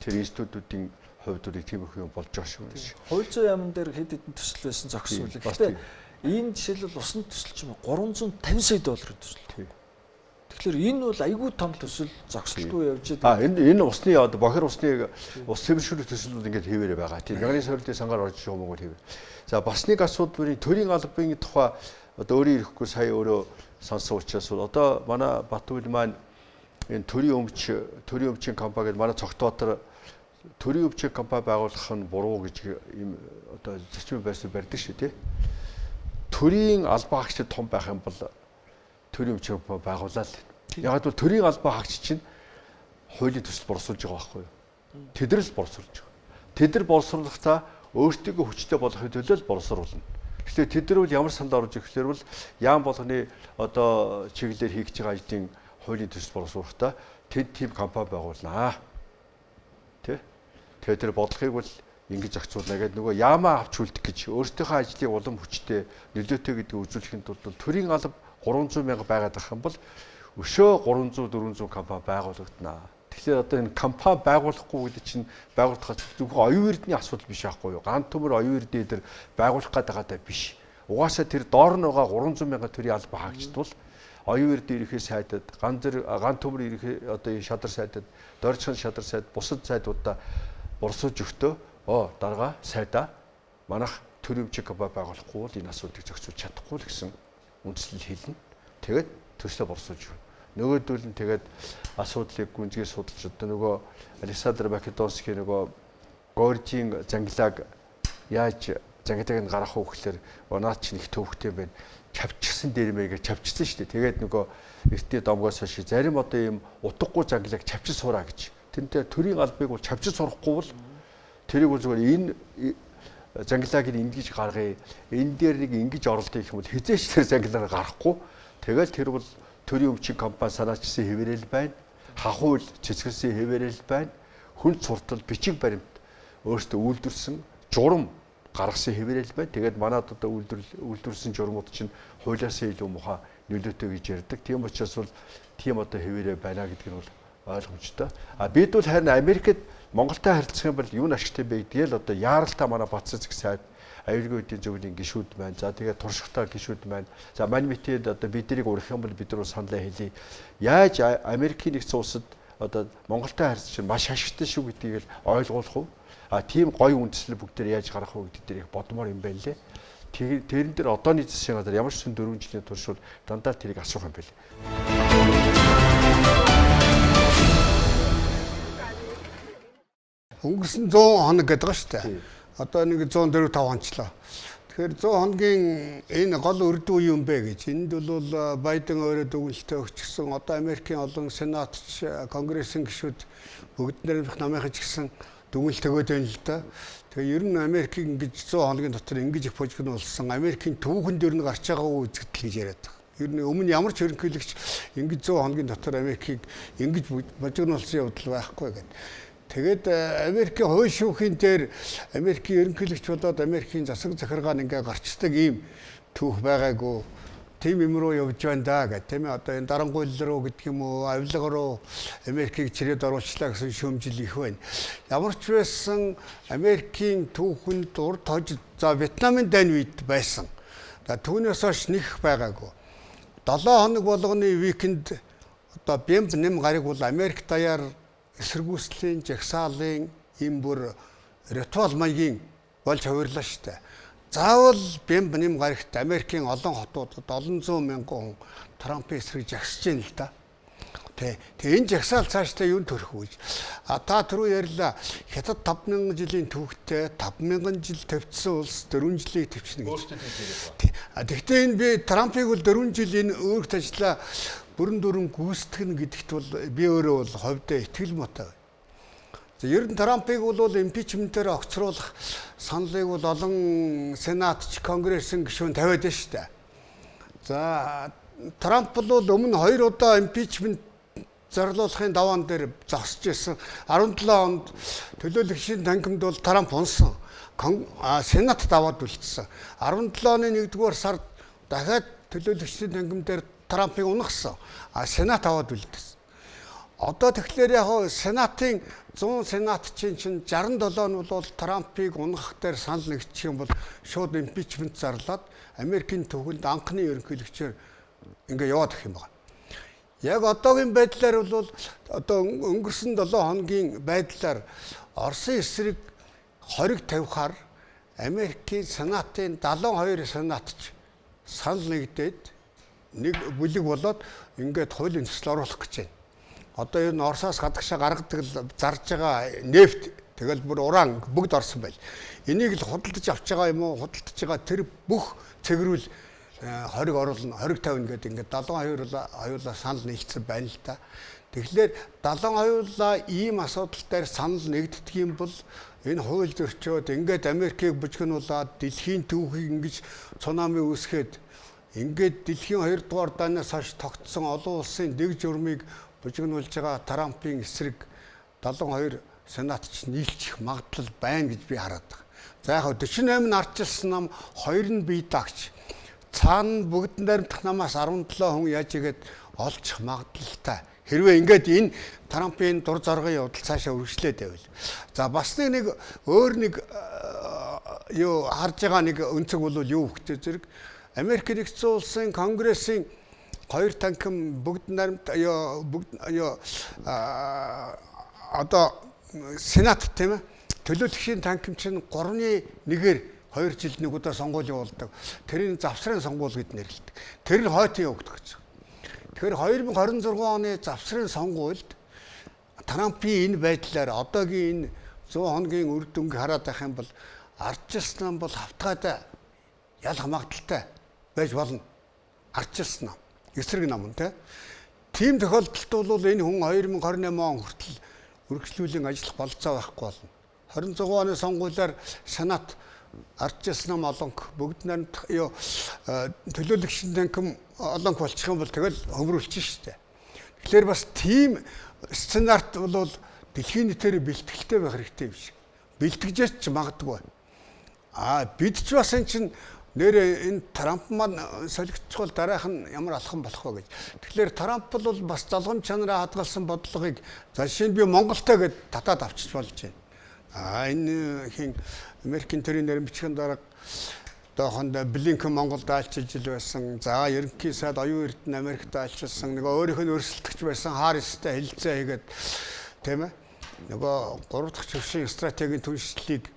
Speaker 2: тэр институтуудын хувьд бол тиймэрхүү юм болж байгаа шүү дээ.
Speaker 5: Хууль зүйн яамн дээр хэд хэдэн төсөл байсан зогссон үлээ. Гэхдээ энэ жишээлбэл усан төсөл ч юм уу 350 сая долларын төсөл. Тэгэхээр энэ бол айгүй том төсөл зогсолтгүй явж
Speaker 2: байгаа. Энэ усны одоо бохир усны ус цэвэршүүлэх төсөл бол ингээд хэвээрээ байгаа. Тийм мянганы сорилтын сангаар орж байгаа Монгол хэвээр. За бас нэг асуудал бүрийн төрийн албаны тухай одоо өөрийн ирэхгүй сая өөрөө сонсон учраас одоо манай Батүйл маань энэ төрийн өмчийн компани гэдэг манай Цогтбаатар төрийн өмчийн компани байгуулах нь буруу гэж ийм одоо зарчмын байр суурь барьдаг шүү дээ. Төрийн албан хаагчид том байх юм бол төрийн өмчийн компани байгуулаад л. Яг бол төрийн албан хаагч чинь хуулийн төсөл боловсруулж байгаа байхгүй юу? Тэд нар л боловсруулж байгаа. Тэд нар боловсруулахдаа өөртөө хүчтэй болохын төлөө л боловсруулна. Тэгэхээр тэд нар бол ямар санал орж ирэхлээр бол яам болгоны одоо чиглэлээр хийх гэж байгаа ажлын хуулийн төсөл боловсруулахдаа тэд тийм компани байгуулнаа. Тэ? Тэгээд тэр бодлогыг бол ингэж зохицуулна гэдэг нөгөө яамаа авч үлдэх гэж өөрсдийнхөө ажлыг улам хүчтэй нөлөөтэй гэдгийг үзүүлэхийн тулд төрийн алба 300 мянга байгаад ах юм бол өшөө 300 400 компани байгуулагдана. Тэгэхээр одоо энэ компани байгуулахгүй гэдэг чинь байгуулах зөвхөн оюун эрдний асуудал биш аахгүй юу? Ган төмөр оюун эрдний дээр байгуулах гээд байгаатай биш. Угаасаа тэр доор нь байгаа 300 мянган төрийн алба хаагчд бол оюун эрдний ерөнхий сайдад, ган төмөр ерөнхий одоо шадар сайдад, доржхан шадар сайд, бусад сайдуудаа бурсууж өгтөө даргаа сайдаа манайх төрийн өмчийн компани байгуулахгүй бол энэ асуудлыг зохицуулж чадахгүй л гэсэн үндслэл хэлнэ. Тэгээд төслөө борсуулж өгнө. Нөгөөдөл нь тэгээд асуудлыг гүнзгий судалж одоо нөгөө Александр Македонский нөгөө Горжийн зангилааг яаж зангилааг нь гаргах уу гэхлээр наад чинь их төвхтэй байна. Чавчсан дээрмээ гэж чавчсан шүү дээ. Тэгээд нөгөө эртний домгоос хойш зарим одоо ийм утгагүй зангилааг чавчиж сураа гэж. Тэрнтэй төрийн албыг бол чавчиж сурахгүй бол тэрийг бол зүгээр энэ зангилааг нь ингэж гаргая. Энэ дээр нэг ингэж оролдъё гэх юм бол хизээч тэр зангилаа гарахгүй. Тэгэл тэр бол төрийн өмчийн компани санаачсан хэвээрэл байна. Хахуул цэцгэлсэн хэвээрэл байна. Хүн суртал бичиг баримт өөртөө үйлдвэрсэн журам гаргасан хэвээрэл байна. Тэгээд манад одоо үйлдвэрлэсэн журмууд чинь хуулиасаа илүү муухай нөлөөтэй гэж ярьдаг. Тийм учраас бол тийм одоо хэвээрээ байна гэдэг нь бол ойлгомжтой. А бид бол харин Америкт Монголтой харилцах юм бол юу н ашигтай бэ гэдгээл одоо яаралтай манай Бат цэцэг сайд аюулгүй эдийн зөвлөлийн гишүүд байна. За тэгээд туршихтай гишүүд байна. За маньмитэд одоо биднийг урих юм бол бид нар саналаа хэлье. Яаж Америкийн нэгдсэн улсад одоо Монголтой харилцах нь маш ашигтай шүү гэдгийг л ойлгуулах уу? А тийм гоё үндслэл бүгдээр яаж гаргах уу гэдэг дээр их бодмоор юм байна лээ. Тэрэн дээр одооны засгийн газар ямар ч сэн 4 жилийн турш бол дандаа тэрийг асуух юм байна.
Speaker 4: Өнгөрсөн 100 хоног гэдэг байгаа шүү дээ. Одоо нэг 145 онцлоо. Тэгэхээр 100 хоногийн энэ гол үр дүн юм бэ гэж. Энд бол Байден өөрөө дүгнэлтээ өгчихсөн. Одоо Америкийн олон сенатч, конгрессийн гишүүд бүгд нэрх намынхан ч гэсэн дүгнэлт өгөөд байна л да. Тэгээ ер нь Америкийг ингэж 100 хоногийн дотор ингэж их божигнуулсан. Америкийн түүхэнд ер нь гарч байгаагүй үзэгдэл гэж яриад байгаа. Ер нь өмнө ямар ч ерөнхийлөгч ингэж 100 хоногийн дотор Америкийг ингэж божигнуулсан явдал байхгүй гэдэг. Тэгээд Америкийн хууль шүүхийн дээр Америкийн ерөнхийлөгч болоод Америкийн засаг захиргаан ингээ гарчдаг ийм түүх байгаагүй. Тийм юм руу явж байна да гэх тийм ээ. Одоо энэ дарангуйл руу гэдэг юм уу, авилга руу Америкийг чирээд оруулчлаа гэсэн шүүмжил их байна. Ямар ч байсан Америкийн түүхэнд урд хож за Вьетнамын дайн үед байсан. За түүнээс хойш нэх байгаагүй. 7 хоног болгоны уикенд одоо бямб нэм гариг бол Америк даяар эсэргүүцлийн, жагсаалын ийм бүр ритуал маягийн болж хувирлаа шүү дээ. Заавал бямб нэм гарагт Америкийн олон хотуудад олон зуун мянган хүн Трампын эсрэг жагсаж байна л да. Тэ. Тэгээ энэ жагсаал цаашдаа юун төрөх вэ? А та түрүү ярьлаа. Хятад 5000 жилийн түүхтэй 5000 жил төвчсөн улс 4 жилийг төвчнө гэж. Өөртөө тийм яриад байна. А тэгвэл энэ би Трампыг бол 4 жил энэ өөрт ажиллаа бүрэн дүүрэн гүйцэтгэнэ гэдэгт бол би өөрөө бол хувьдаа итгэл муутай байна. За ер нь Трампыг бол impeachment ээр огцруулах саналыг бол олон сенат ч конгрессын гишүүн тавиад байна шүү дээ. За Трамп бол өмнө хоёр удаа impeachment зарлуулахын даваан дээр зогсож исэн. 17 онд төлөөлөгчийн танхимд бол Трамп унсан. Сенат даваад үлдсэн. 17 оны 1-р сард дахиад төлөөлөгчдийн танхим дээр Трампыг унагасан. А Сенат аваад үлдсэн. Одоо тэгэхээр яг Сенатын 100 сенатчийн чинь 67 нь бол Трампыг унагах дээр санал нэгдчих юм бол шууд impeachment зарлаад Америкийн түүхэнд анхны ерөнхийлөгчөөр ингээ яваад өгөх юм байна. Яг одоогийн байдлаар бол одоо өнгөрсөн 7 хоногийн байдлаар Оросын эсрэг хориг тавихаар Америкийн Сенатын 72 сенатч санал нэгдээд нэг бүлэг болоод ингээд хуулийн төсөл оруулах гэж байна. Одоо ер нь Оросоос гадагшаа гаргадаг л зарж байгаа нефть, тэгэл бүр уран бүгд орсон байл. Энийг л худалдаж авч байгаа юм уу? Худалдаж байгаа тэр бүх цэгрүүл хориг оруулна, хориг тавина гэдэг ингээд 72 хоёулаа санал нийлцсэн байна л да. Тэгэхээр 72-уулаа ийм асуудал дээр санал нэгддэг юм бол энэ хууль зөрчөөд ингээд Америкийг бужигнуулаад дэлхийн түүхийг ингэж цунами үүсгээд ингээд дэлхийн 2 дугаар дайнаас хойш тогтсон олон улсын дэг журмыг бужигнуулж байгаа Трампын эсрэг 72 сенатч нийлчих магадлал байна гэж би хараад байгаа. За яг 48 нь ардчилсан нам, 2 нь бие даагч. Цаана бүгд найрамдах намаас 17 хүн яаж игээд олчих магадлалтай. Хэрвээ ингээд энэ Трампын дур зоргын явдал цаашаа үргэлжлээд байвал. За бас нэг өөр нэг юу харж байгаа нэг өнцөг бол юу гэхтэй зэрэг Америк нэгдсэн улсын конгрессийн хоёр танхим бүгд наримт бүгд юу одоо сенат тийм ээ төлөөлөгчийн танхим чинь 3-ны 1-ээр 2 жилд нэг удаа сонгуул явуулдаг. Тэрийн завсрын сонгуул гэд нэрлэдэг. Тэр нь хойтон явагдах гэж. Тэгэхээр 2026 оны завсрын сонгуульд Трампын энэ байдлаар одоогийн энэ 100 хоногийн үр дүнг хараад байх юм бол ардчилсан нам бол хавтгайтай ялах магадлалтай байж болно. Ардчилсан нам, эсрэг нам нь тэ. Тийм тохиолдолд бол энэ хүн 2028 он хүртэл үргэлжлүүлэн ажиллах бололцоо байхгүй болно. 26 оны сонгуулиар Сенат ардчилсан нам олонх бүгд наримт юу төлөөлөгчийн танхим олонх болчих юм бол тэгэл хөмрүүлчих шүү дээ. Тэгэхээр бас тийм сценарт бол дэлхийн нийтээр бэлтгэлтэй байх хэрэгтэй юм шиг. Бэлтгэжээч ч магадгүй. А бид ч бас эн чинь нэрээ энэ Трамп маань солигдчихвол дараах нь ямар алхам болох вэ гэж. Тэгэхээр Трамп бол бас залгам чанараа хадгалсан бодлогыг за жишээ нь би Монголтой гэд татаад авчиж болж байна. А энэ хин Америкийн төрийн нэрмжийн дарга доохонд Блинкен Монголд айлчилж ил байсан. За ерөнхий сайд Оюун Эрдэнэ Америкт айлчилсан. Нөгөө өөрийнх нь өрсөлдөгч байсан Харристай хэлэлцээ хийгээд тийм ээ. Нөгөө 3 дахь чившийн стратегийн түншлэлийг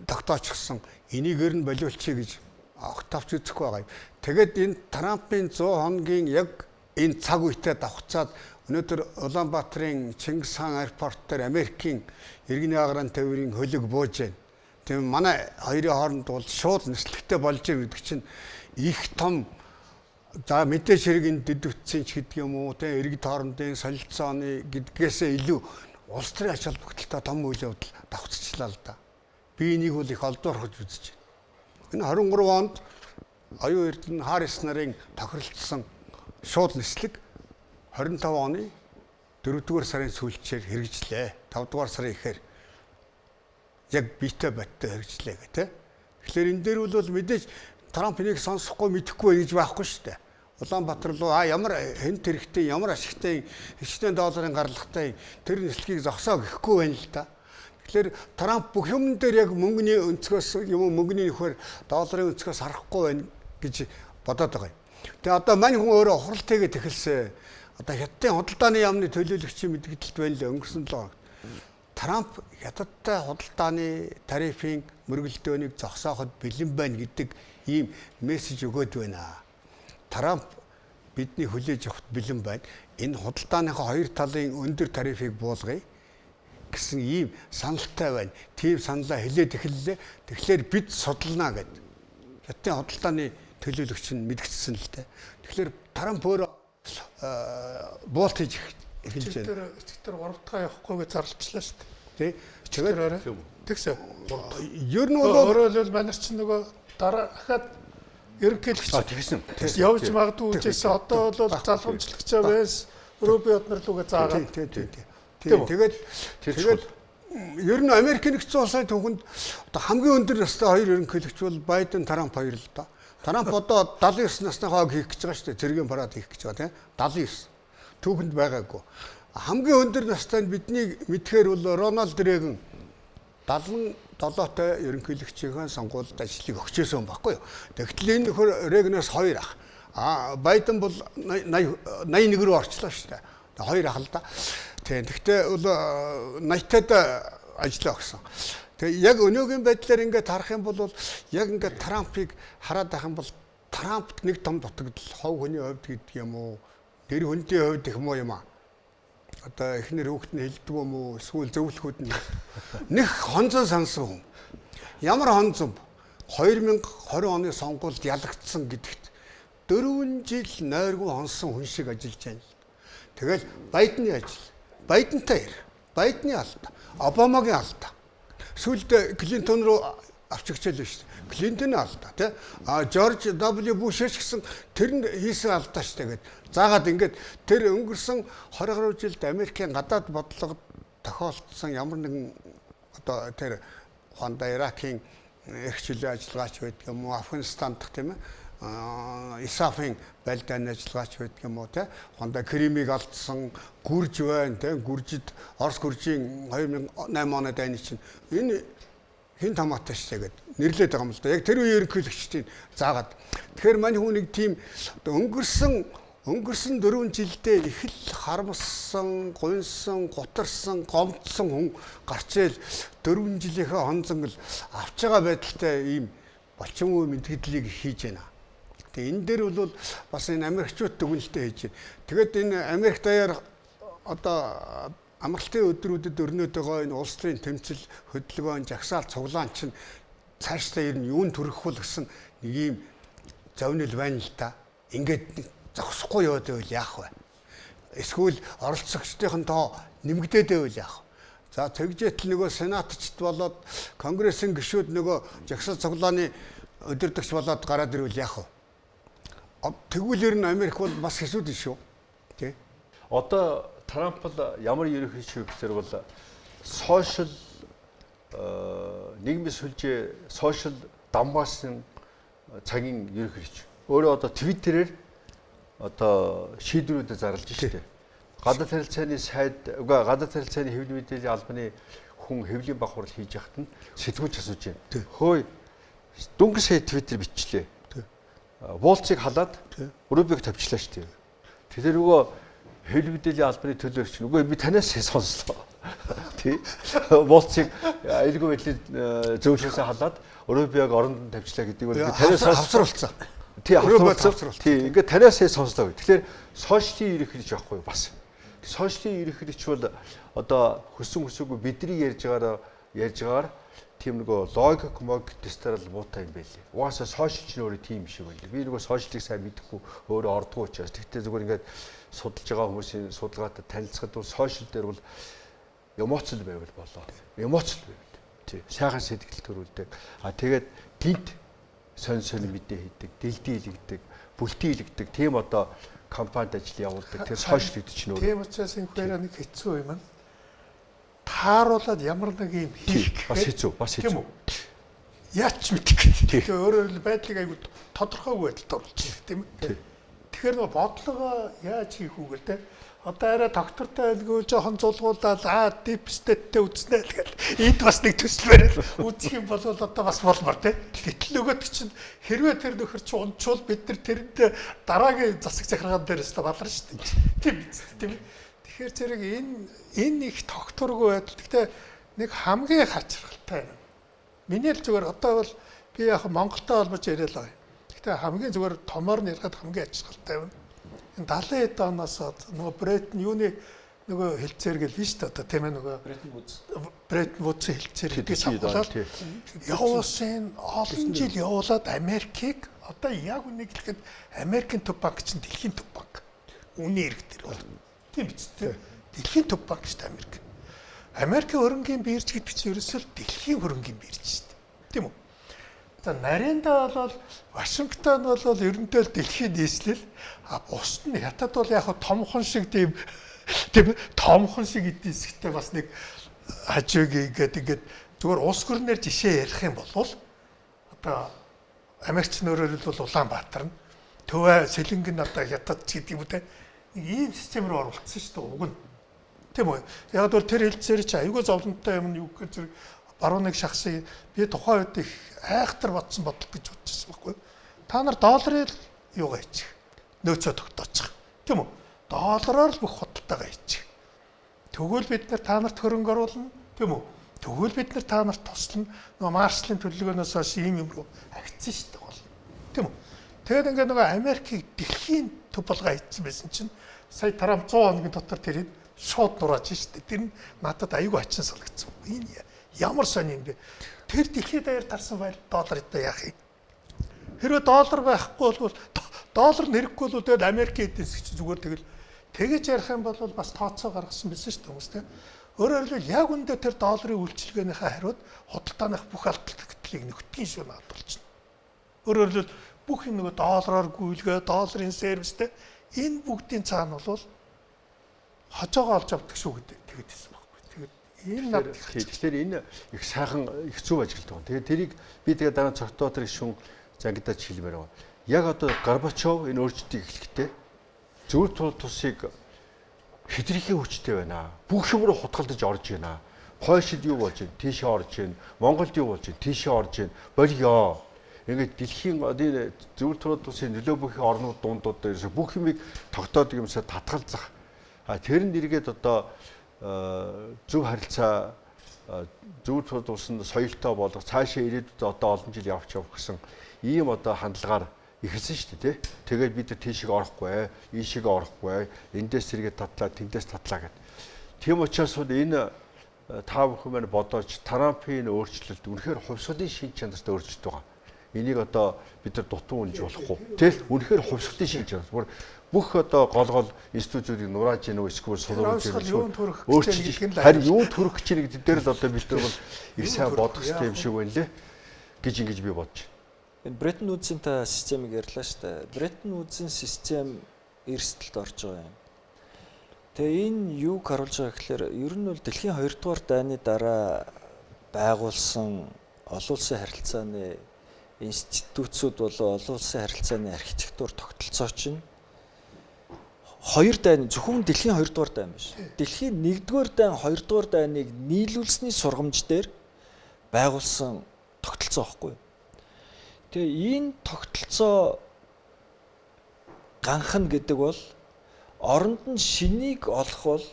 Speaker 4: тогтоочихсон. Энийг ер нь болиулчихъя гэж огт авч үзэхгүй байгаа юм. Тэгээд энэ Трампын 100 хоногийн яг энэ цаг үетэй давхцаад өнөөдөр Улаанбаатарын Чингис хаан аэропорт дээр Америкийн иргэний агран тээврийн хөлөг бууж байна. Тийм манай хоёрын хооронд бол шууд нислэгтэй болж байгаа гэдэг чинь их том за мэдээж хэрэг энэ дэдвтсийн ч гэдэг юм уу те иргэд хоорондын солилцооны гэдгээсээ илүү улс төрийн ач холбогдолтой том үйл явдал давхцчлаа л да. Би энийг бол их олдоорхож үзэж байна. Энэ 23 онд Оюун Эрдэнэ Харрис нарын тохиролцсон шууд нислэг 25 оны 4-р сарын сүүлчээр хэрэгжлээ. 5-р сарын ихээр яг биетэй бодтой хэрэгжлээ гэх тээ. Тэгэхээр энэ дээр бол мэдээж Трамп энийг сонсохгүй мэдэхгүй гэж байхгүй шүү дээ. Улаанбаатар руу а ямар хэн тэрэгтэй ямар ашигтай хичнээн долларын гарлагтай тэр нислэгийг зогсоо гэхгүй байна л да. Тэгэхээр Трамп бүх юм дээр яг мөнгөний өнцгөөс юм уу мөнгөний нөхөр долларын өнцгөөс харахгүй байна гэж бодоод байгаа юм. Тэгээ одоо мань хүн өөрөө ухралт хийгээд эхэлсэн. Одоо Хятадын худалдааны яамны төлөөлөгчийн мэдгдэлт байна лээ өнгөрсөн 7 хоногт. Трамп Хятадтай худалдааны тарифын мөргөлдөөнийг зогсооход бэлэн байна гэдэг ийм мессеж өгөөд байна. Трамп бидний хүлээж авахд бэлэн байна. Энэ худалдааныхаа хоёр талын өндөр тарифыг буулгая гэсэн ийм саналтай байна. Тийм саналаа хэлээд эхэллээ. Тэгэхээр бид судалнаа гэд. Хятадын худалдааны төлөөлөгч нь мэдгдсэн л дээ. Тэгэхээр Трамп өөрөө Буулт хийж эхэлж байна.
Speaker 3: Тэр 3 дахь явахгүй гэж зарлчлаа шүү
Speaker 4: дээ. Тий.
Speaker 3: Тэгээд тэгсэн.
Speaker 4: Ер нь бол
Speaker 3: өөрөөр хэлбэл манайр чинь нөгөө дараа дахиад ерөнхийлөгч
Speaker 2: тэгсэн.
Speaker 3: Явж магадгүй гэжсэн. Одоо бол залгамжлагчаа байсан. Рубио однор рүүгээ заагаад.
Speaker 4: Тий, тий. Тэгээд тэгээд ер нь Америк нэгдсэн улсын түүхэнд одоо хамгийн өндөр настай хоёр ерөнхийлөгч бол Байден, Трамп хоёр л да. Трамп одоо 79 насны хоог хийх гэж байгаа шүү дээ. Цэргийн парад хийх гэж байгаа тийм 79. Түүхэнд байгаагүй. Хамгийн өндөр настай нь бидний мэдхээр бол Рональд Рейган 77-тай ерөнхийлөгчийн сонгуульд ажлыг өгчээсэн юм баггүй юу. Тэгтэл энэ нөхөр Рейганаас хоёр ах. А Байден бол 81 рүү орчлоо шүү дээ. Хоёр ах л да. Тийм. Тэгтээ бол 80-тад ажиллаа өгсөн. Тэгээ яг өнөөгийн байдлаар ингээд харах юм бол яг ингээд Трампыг хараад байх юм бол Трампт нэг том дутагдал хов хүний хувьд гэдэг юм уу, нэр хүндийн хувьд гэх юм уу юм аа. Одоо эхнэр хүүхэд нь хэлдэг юм уу, эсвэл зөвлөхүүд нь нэг хонзон сансан хүн. Ямар хонзон? 2020 оны сонгуульд ялагдсан гэдэгт 4 жил нойргүй хонсон хүн шиг ажиллаж байна. Тэгэл Байдны ажил, Байдентай ир, Байдны алдаа, Обамагийн алдаа. Сүүлд Клинтон руу авчигчээ л шүү дээ. Клинтоны алдаа тий. А Жорж W Буш ч гэсэн тэр нь хийсэн алдаа шүү дээ гэд. Заагаад ингээд тэр өнгөрсөн 20 гаруй жилд Америкийн гадаад бодлого тохиолдсон ямар нэгэн одоо тэр ухаандаа Иракийн эрх чөлөө ажиллагаач байдаг юм уу, Афганистан дахь тийм ээ ИСАФ-ын байлдааны ажиллагаач байдаг юм уу те ухаандаа Кримийг алдсан Гүрж байна те Гүржид Орос Гүржийн 2008 оны дайны чинь энэ хин томаатай шээ гэд нэрлээд байгаа юм л да. Яг тэр үеийн ерөнхийлөгчдийн заагаад. Тэгэхээр мань хүн нэг тийм өнгөрсөн 4 жилдээ их л харамссан, гуньсан, гутарсан, гомдсон хүн гарч ил 4 жилийнхээ хонзон л авч байгаа байдалтай ийм болчин үе мэдгэдлийг хийж байна. Тэгээ энэ дээр бол бас энэ Америкчууд дүгнэлтээ хийж байна. Тэгээд энэ Америк даяар одоо амралтын өдрүүдэд өрнөд байгаа энэ улс төрийн тэмцэл, хөдөлгөөн, жагсаал, цуглаан чинь цаашдаа ер нь юун төрөх вэ гэсэн нэг ийм зовнил байна л да. Ингээд зогсохгүй яваад байвал яах вэ? Эсвэл оролцогчдын тоо нэмэгдээд байвал яах вэ? За тэгжээтэл нөгөө сенатчд болоод конгрессийн гишүүд нөгөө жагсаал цуглааны удирдагч болоод гараад ирвэл яах вэ? Тэгвэл ер нь Америк бол бас хэсүүд шүү. Тэ?
Speaker 2: Одоо Трамп бол ямар ерөнхийлөгч вэ гэхээр бол сошиал нийгмийн сүлжээ, сошиал дамбаасан цагийн ерөнхийлөгч. Өөрөө одоо Твиттерээр одоо шийдвэрүүдэд зарлж штэ. Гадаад харилцааны сайд, үгүй гадаад харилцааны хэвлэл мэдээллийн албаны хүн хэвлийн баг хурал хийж яхад нь сэтгүүлч асууж байна. Хөөе дөнгөж сая Твиттер бичлээ. Волцыг халаад Рубик тавьчлаа штэ. Тэгэхээр нөгөө хэвлэл мэдээллийн албаны төлөөлөгч нь үгүй би танаас сонслоо. Тий. Волцыг аюулгүй байдлын зөвлөхөөсөө халаад Рубиог оронд нь тавьчлаа гэдэг бол би танаас
Speaker 4: хавсруулсан.
Speaker 2: Тий, хавсруулсан. Тий, ингээд танаас сонслоо гэх. Тэгэхээр сошиалын ерөнхийлөгч байхгүй бас. Сошиалын ерөнхийлөгч бол одоо хүссэн хүсээгүй бидний ярьж байгаагаар тийм нөгөө логик мог тестээр л муутай юм байлээ. Угаасаа сошиал ч нөөрэ тийм шиг байлээ. Би нөгөө сошиалыг сайн мэдэхгүй өөрөө ордгоо учраас. Тэгтээ зүгээр ингээд судалж байгаа хүмүүсийн судалгаатай танилцахад бол сошиал дээр бол эмоцл байвал болоо. Эмоцл байвал. Тий. Сайхан сэтгэл төрүүлдэг. А тэгээд гинт сонь сонь мэдээ хийдэг, дэлдий илэгдэг, бүлтий илэгдэг тийм одоо компанид ажил явуулдаг. Тэр сошиал гэдэг чинь өөрөө.
Speaker 3: Тийм учраас энэ хоёроо нэг хэцүү юм. Тааруулаад ямар нэг юм хийх
Speaker 2: бас хэцүү, бас хэцүү.
Speaker 3: Яач мэдэх. Тэгээ өөрөөр хэлбэл байдлыг айгу тодорхойгүй байдалд оруулчих тийм ээ. Тэгэхээр нөгөө бодлогоо яаж хийх үү гэл те. Одоо арай доктортой айлгүй жоохон зулгуулаад deep state-тэй үзнэ л гэл. Энд бас нэг төсөл бариад үзэх юм бол одоо бас болмор те. Гэтэл нөгөөд чинь хэрвээ тэр нөхөр чи унчвал бид нар тэрэнд дараагийн засаг захиргаан дээрээс та баларна шүү дээ. Тийм биз тийм ээ. Тэгэхээр зэрэг энэ их тогтворгүй байдал. Гэхдээ нэг хамгийн хачирхалтай юм. Миний л зүгээр одоо бол би яг Монголтой холбож яриа л байгаа юм. Гэхдээ хамгийн зүгээр томоор нь ярихад хамгийн хачирхалтай юм. Энэ 70 хэд оноос нөгөө Бреттон юуны нөгөө хэлцээр гэл биш үү одоо тийм ээ нөгөө Бреттон Вудсын хэлцээр гэдгийг авахлаад явуулсан олон жил явуулаад Америкийг одоо яг үнийг хэлэхэд Америкийн төв банк чинь дэлхийн төв банк. Үнийн ирэг дээр бол. Тийм биз дээ. Дэлхийн төв банк шүү дээ Америк. Америкийн хөрөнгийн бирж гэдэг чинь ерөөсөө л дэлхийн хөрөнгийн бирж шүү дээ. Тийм үү? За нарийнда бол Вашингтон бол ерөнхийдөө л дэлхийн нийслэл, а бусд нь хятад бол яг томхон шиг тийм томхон шиг эдийн засгтай бас нэг хажууг ингээд зүгээр улс гөрнээр жишээ ярих юм бол одоо Америкч нөрөөр л бол Улаанбаатар нь Төвөө Сэлэнг нь одоо хятад ч гэдэг юм үү те нэг ийм систем рүү оруулсан шүү дээ уг нь. Тийм үү? Яг бол тэр хэлцээр чи айгүй зовлонтой юм юу гэж зэрэг баруун нэг шахсын би тухайн үед их айхтар бодсон бодол гэж бодчихсон байхгүй. Та нар долларыг юугаа хийчих. Нөөцөө тогтоочих. Тийм үү? Доллараар л бүх худалдаагаа хийчих. Тэгвэл бид нар та нарт хөрөнгө оруулна. Тийм үү? Тэгвэл бид нар та нарт туслана. Нөгөө Маршалын төлөвлөгөөнөөс хойш ийм юм руу агцсан шүү дээ гол. Тийм үү? Тэгээд ингээд нөгөө Америкийг дэлхийн төв болгоо хийсэн байсан чинь сая Трамп 100 хоногийн дотор тэрийг шууд нурааж шүү дээ. Тэр нь надад аюул ачин санагдсан. Энэ ямар сони юм бэ? Тэр дэлхийд даяар тарсан файл доллар одоо яах юм? Хэрвээ доллар байхгүй бол доллар нэрэхгүй бол тэгээд Америкийн эдийн засаг чинь зүгээр тэгэл тэгэж ярих юм бол бас тооцоо гаргасан байсан шүү дээ хүмүүс те. Өөрөөр хэлбэл яг үндэ тэр долларын үйлчилгээнийхээ хариуд худалдааных бүх алдагдлыг нөхдөгийн шүү надад болчихно. Өөрөөр хэлбэл бүх юм нөгөө доллараар гүйлгээ, долларын сервистэй энэ бүгдийн цаана бол хожоогоо олж авдаг шүү гэдэг тэгэд хэлсэн байхгүй. Тэгээд энэ надад
Speaker 2: тэгэхээр энэ их сайхан их зөв ажиглалт байна. Тэгээд тэрийг би тэгээд дараа нь Цогтбаатар гишүүн зангидаж хэлмээр байгаа. Яг одоо Горбачов энэ өөрчлөлтийг эхлэхдээ зөв тул тусыг хэтэрхий хүчтэй байна. Бүх юм руу хутгалдаж орж байна. Польшид юу болж байна? Тийшээ орж байна. Монголд юу болж байна? Тийшээ орж байна. Болио. Ингээд дэлхийн одоо зөв тул тусын нөлөө бүхий орнууд дундууд ерөөсө бүх юмыг тогтоодог юмсаа татгалзах. А тэр нь эргээд одоо зөв харилцаа зөв тул тус нь соёлтой болгох цаашаа ирээдүйд одоо олон жил явж явах гэсэн ийм одоо хандлагаар эхэлсэн шүү дээ, тий. Тэгээд бид нар тийшээ орохгүй, ийшээ орохгүй, эндээс сэргээд татлаа, тэндээс татлаа гэд. Тийм учраас бол энэ та бүхэн маань бодооч Трампын өөрчлөлт үнэхээр хувьсгалын шинж чанарт өөрчлөлт байгаа. Энийг одоо бид нар дутуу үнж болохгүй. Тэгэл үнэхээр хувьсгалын шинж чанар. Бүх одоо гол гол институтуудыг нурааж гинүү эсвэл сулруулж
Speaker 3: гинүү
Speaker 2: өөрчилж харин юунд хүрэх гэж байна гэдэг дээр л одоо бид нар бол их сайн бодох хэрэгтэй юм шиг байна лээ гэж ингэж би бодож байна.
Speaker 5: Энэ Бреттон Вудсийн та системийг ярьлаа шүү дээ. Бреттон Вудсийн систем эрсдэлд орж байгаа юм. Тэгээ энэ юуг харуулж байгаа гэхээр ер нь бол дэлхийн 2 дугаар дайны дараа байгуулсан олон улсын харилцааны институцүүд болон олон улсын харилцааны архитектур тогтолцоо чинь хоёр дайн зөвхөн дэлхийн 2 дугаар дайн биш. Дэлхийн 1 дугаар дайн, 2 дугаар дайныг нийлүүлсний сургамж дээр байгуулсан тогтолцоо байхгүй юу? Тэгээ энэ тогтолцоо ганхна гэдэг бол оронд нь шинийг олох бол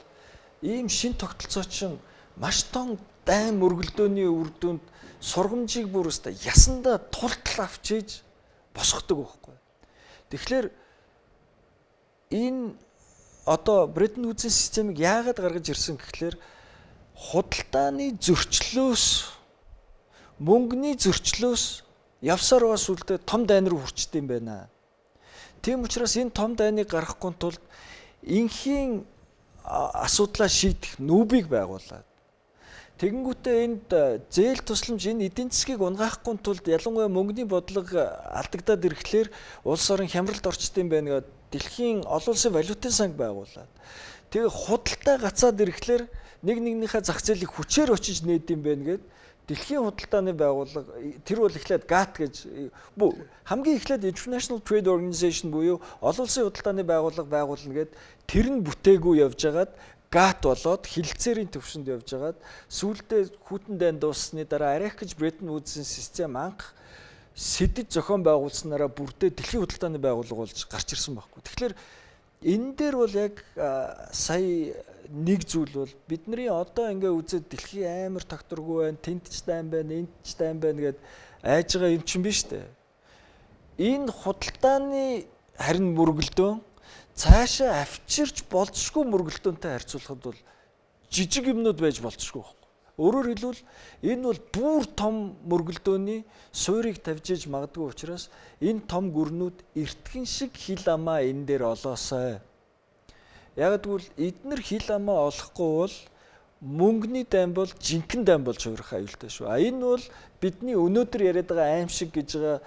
Speaker 5: ийм шин тогтолцоо чинь маш том дайн мөргөлдөөний үр дүнд сургамжийг бүр өстой ясандаа тултал авч ийж босгодог байхгүй. Тэгэхээр энэ одоо Бреттон Вудсийн системийг яагаад гаргаж ирсэн гэхлээр худалдааны зөрчлөөс мөнгөний зөрчлөөс явсаар байгаа сүлдээ том дайн руу хүрчдэг юм байна. Тийм учраас энэ том дайныг гаргахгүй тулд инхийн асуудлаа шийдэх нүүбийг байгуулад тэгэнгүүтээ энд зээл тусламж энэ эдийн засгийг унгаахгүй тулд ялангуяа мөнгөний бодлого алдагдаад ирэхлээр улс орон хямралд орчдөг юм байна гэдэг дэлхийн олон улсын валютын санг байгуулад тэгээ худалдаа гацаад ирэхлээр нэг нэгнийхээ зах зээлийг хүчээр очиж нээд юм байна гэд дэлхийн худалдааны байгууллага тэр бол эхлээд GATT гэж хамгийн эхлээд International Trade Organization буюу олон улсын худалдааны байгууллага байгуулна гэд тэр нь бүтээгүй явж хагаад GATT болоод хилцээрийн төвшөнд явж хагаад сүүлдээ хүйтэн дайн дууссаны дараа арайх гэж Bretton Woods-ийн систем анх сэдэж зохион байгуулснараа бүрдээ дэлхийн худалдааны байгууллага болж гарч ирсэн байхгүй. Тэгэхээр энэ дээр бол яг сая нэг зүйл бол бидний одоо ингээ үзээд дэлхийн амар тогтворгүй байна, тэнд ч дайн байна, энд ч дайн байна гэд айж байгаа юм чинь биш үү? Энэ худалдааны харин мөргөлдөөн цаашаа авчирч болзошгүй мөргөлдөөнтэй харьцуулахад бол жижиг юмнууд байж болзошгүй байхгүй. Өөрөөр хэлбэл энэ бол бүр том мөргөлдөөний суурийг тавьж иж магадгүй учраас энэ том гүрнүүд эртгэн шиг хил амаа энэ дээр олоосай. Яг гэвэл эднэр хил амаа олохгүй бол мөнгөний дайн бол жинхэнэ дайн болж хувирах аюултай шүү. А энэ бол бидний өнөөдөр яриад байгаа аимшиг гэж байгаа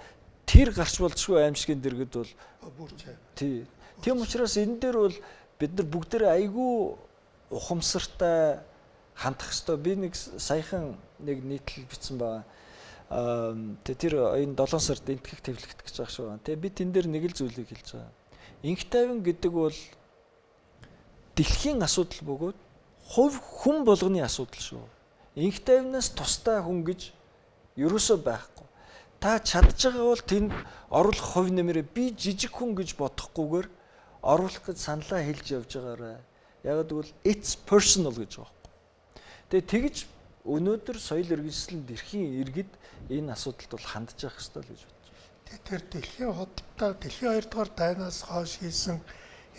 Speaker 5: тэр гарч болзошгүй аимшигын дэргэд бол
Speaker 3: бүр чай.
Speaker 5: Тий. Тийм учраас энэ дээр бол бид нар бүгдээрээ айгүй ухамсартай хандах ёстой. Би нэг саяхан нэг нийтлэл бичсэн байгаа. Тэр энэ 7 сард энтгэх твлэгдэх гэж байгаа шүү. Тэгээ би тэн дээр нэг л зүйлийг хэлж байгаа. Инх тайван гэдэг бол дэлхийн асуудал бөгөөд хувь хүн болгоны асуудал шүү. Инх тайвнаас тусдаа хүн гэж ерөөсөө байхгүй. Та чадж байгаа бол тэнд оруулах хувь нэмрээ би жижиг хүн гэж бодохгүйгээр оруулах гэж саналаа хэлж явж байгаарай. Яг гэвэл it's personal гэж байгаа байхгүй. Тэгээ тэгж өнөөдөр соёл иргэншлийн дэлхийн иргэд энэ асуудалд бол хандж явах ёстой л гэж бодож
Speaker 3: байна. Тэр дэлхийн худалдаа дэлхийн 2 дугаар дайнаас хойш хийсэн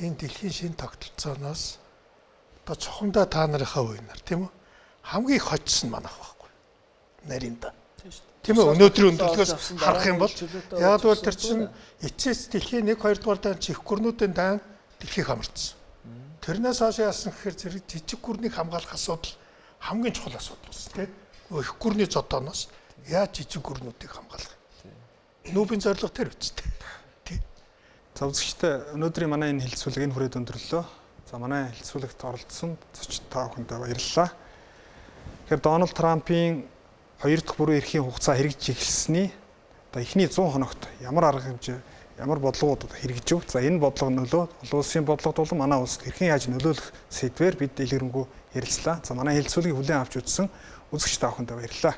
Speaker 3: энэ дэлхийн шинэ тогтолцооноос одоо чухамдаа та нарынхаа үеийнэр тийм үү хамгийн их хожсон манах байхгүй нарийнда. Тийм үү, өнөөдрийн өндөрлөгөөс харах юм бол яг бол тэр чинь эцэс дэлхийн 1 2 дугаар дайн чи их гүрнүүдийн дайн дэлхийг хамарцсан. Тэрнээс хойш яасан гэхээр зэрэг жижиг гүрнийг хамгаалах асуудал хамгийн чухал асуудал болсон тийм. Их гүрний зодооноос яаж жижиг гүрнүүдийг хамгаалах юм. Нүүбийн зорилго тэр үстэй. Тий.
Speaker 1: За үзэгчдээ, өнөөдрийн манай энэ хэлэлцүүлэг энэ хүрээд өндөрлөө. За манай хэлэлцүүлэгт оролцсон зочид та бүхэндээ баярлалаа. Тэгэхээр Дональд Трампын хоёр дахь бүрэн эрхийн хугацаа хэрэгжиж эхэлсэний одоо эхний 100 хоногт ямар арга хэмжээ, ямар бодлогууд хэрэгжив? За энэ бодлого нөлөө олон улсын бодлогод болон манай улсад хэрхэн яаж нөлөөлөх сэдвээр бид дэлгэрэнгүй ярилцлаа. За манай хэлэлцүүлгийг хүлээн авч үзсэн үзэгч та бүхэндээ баярлалаа.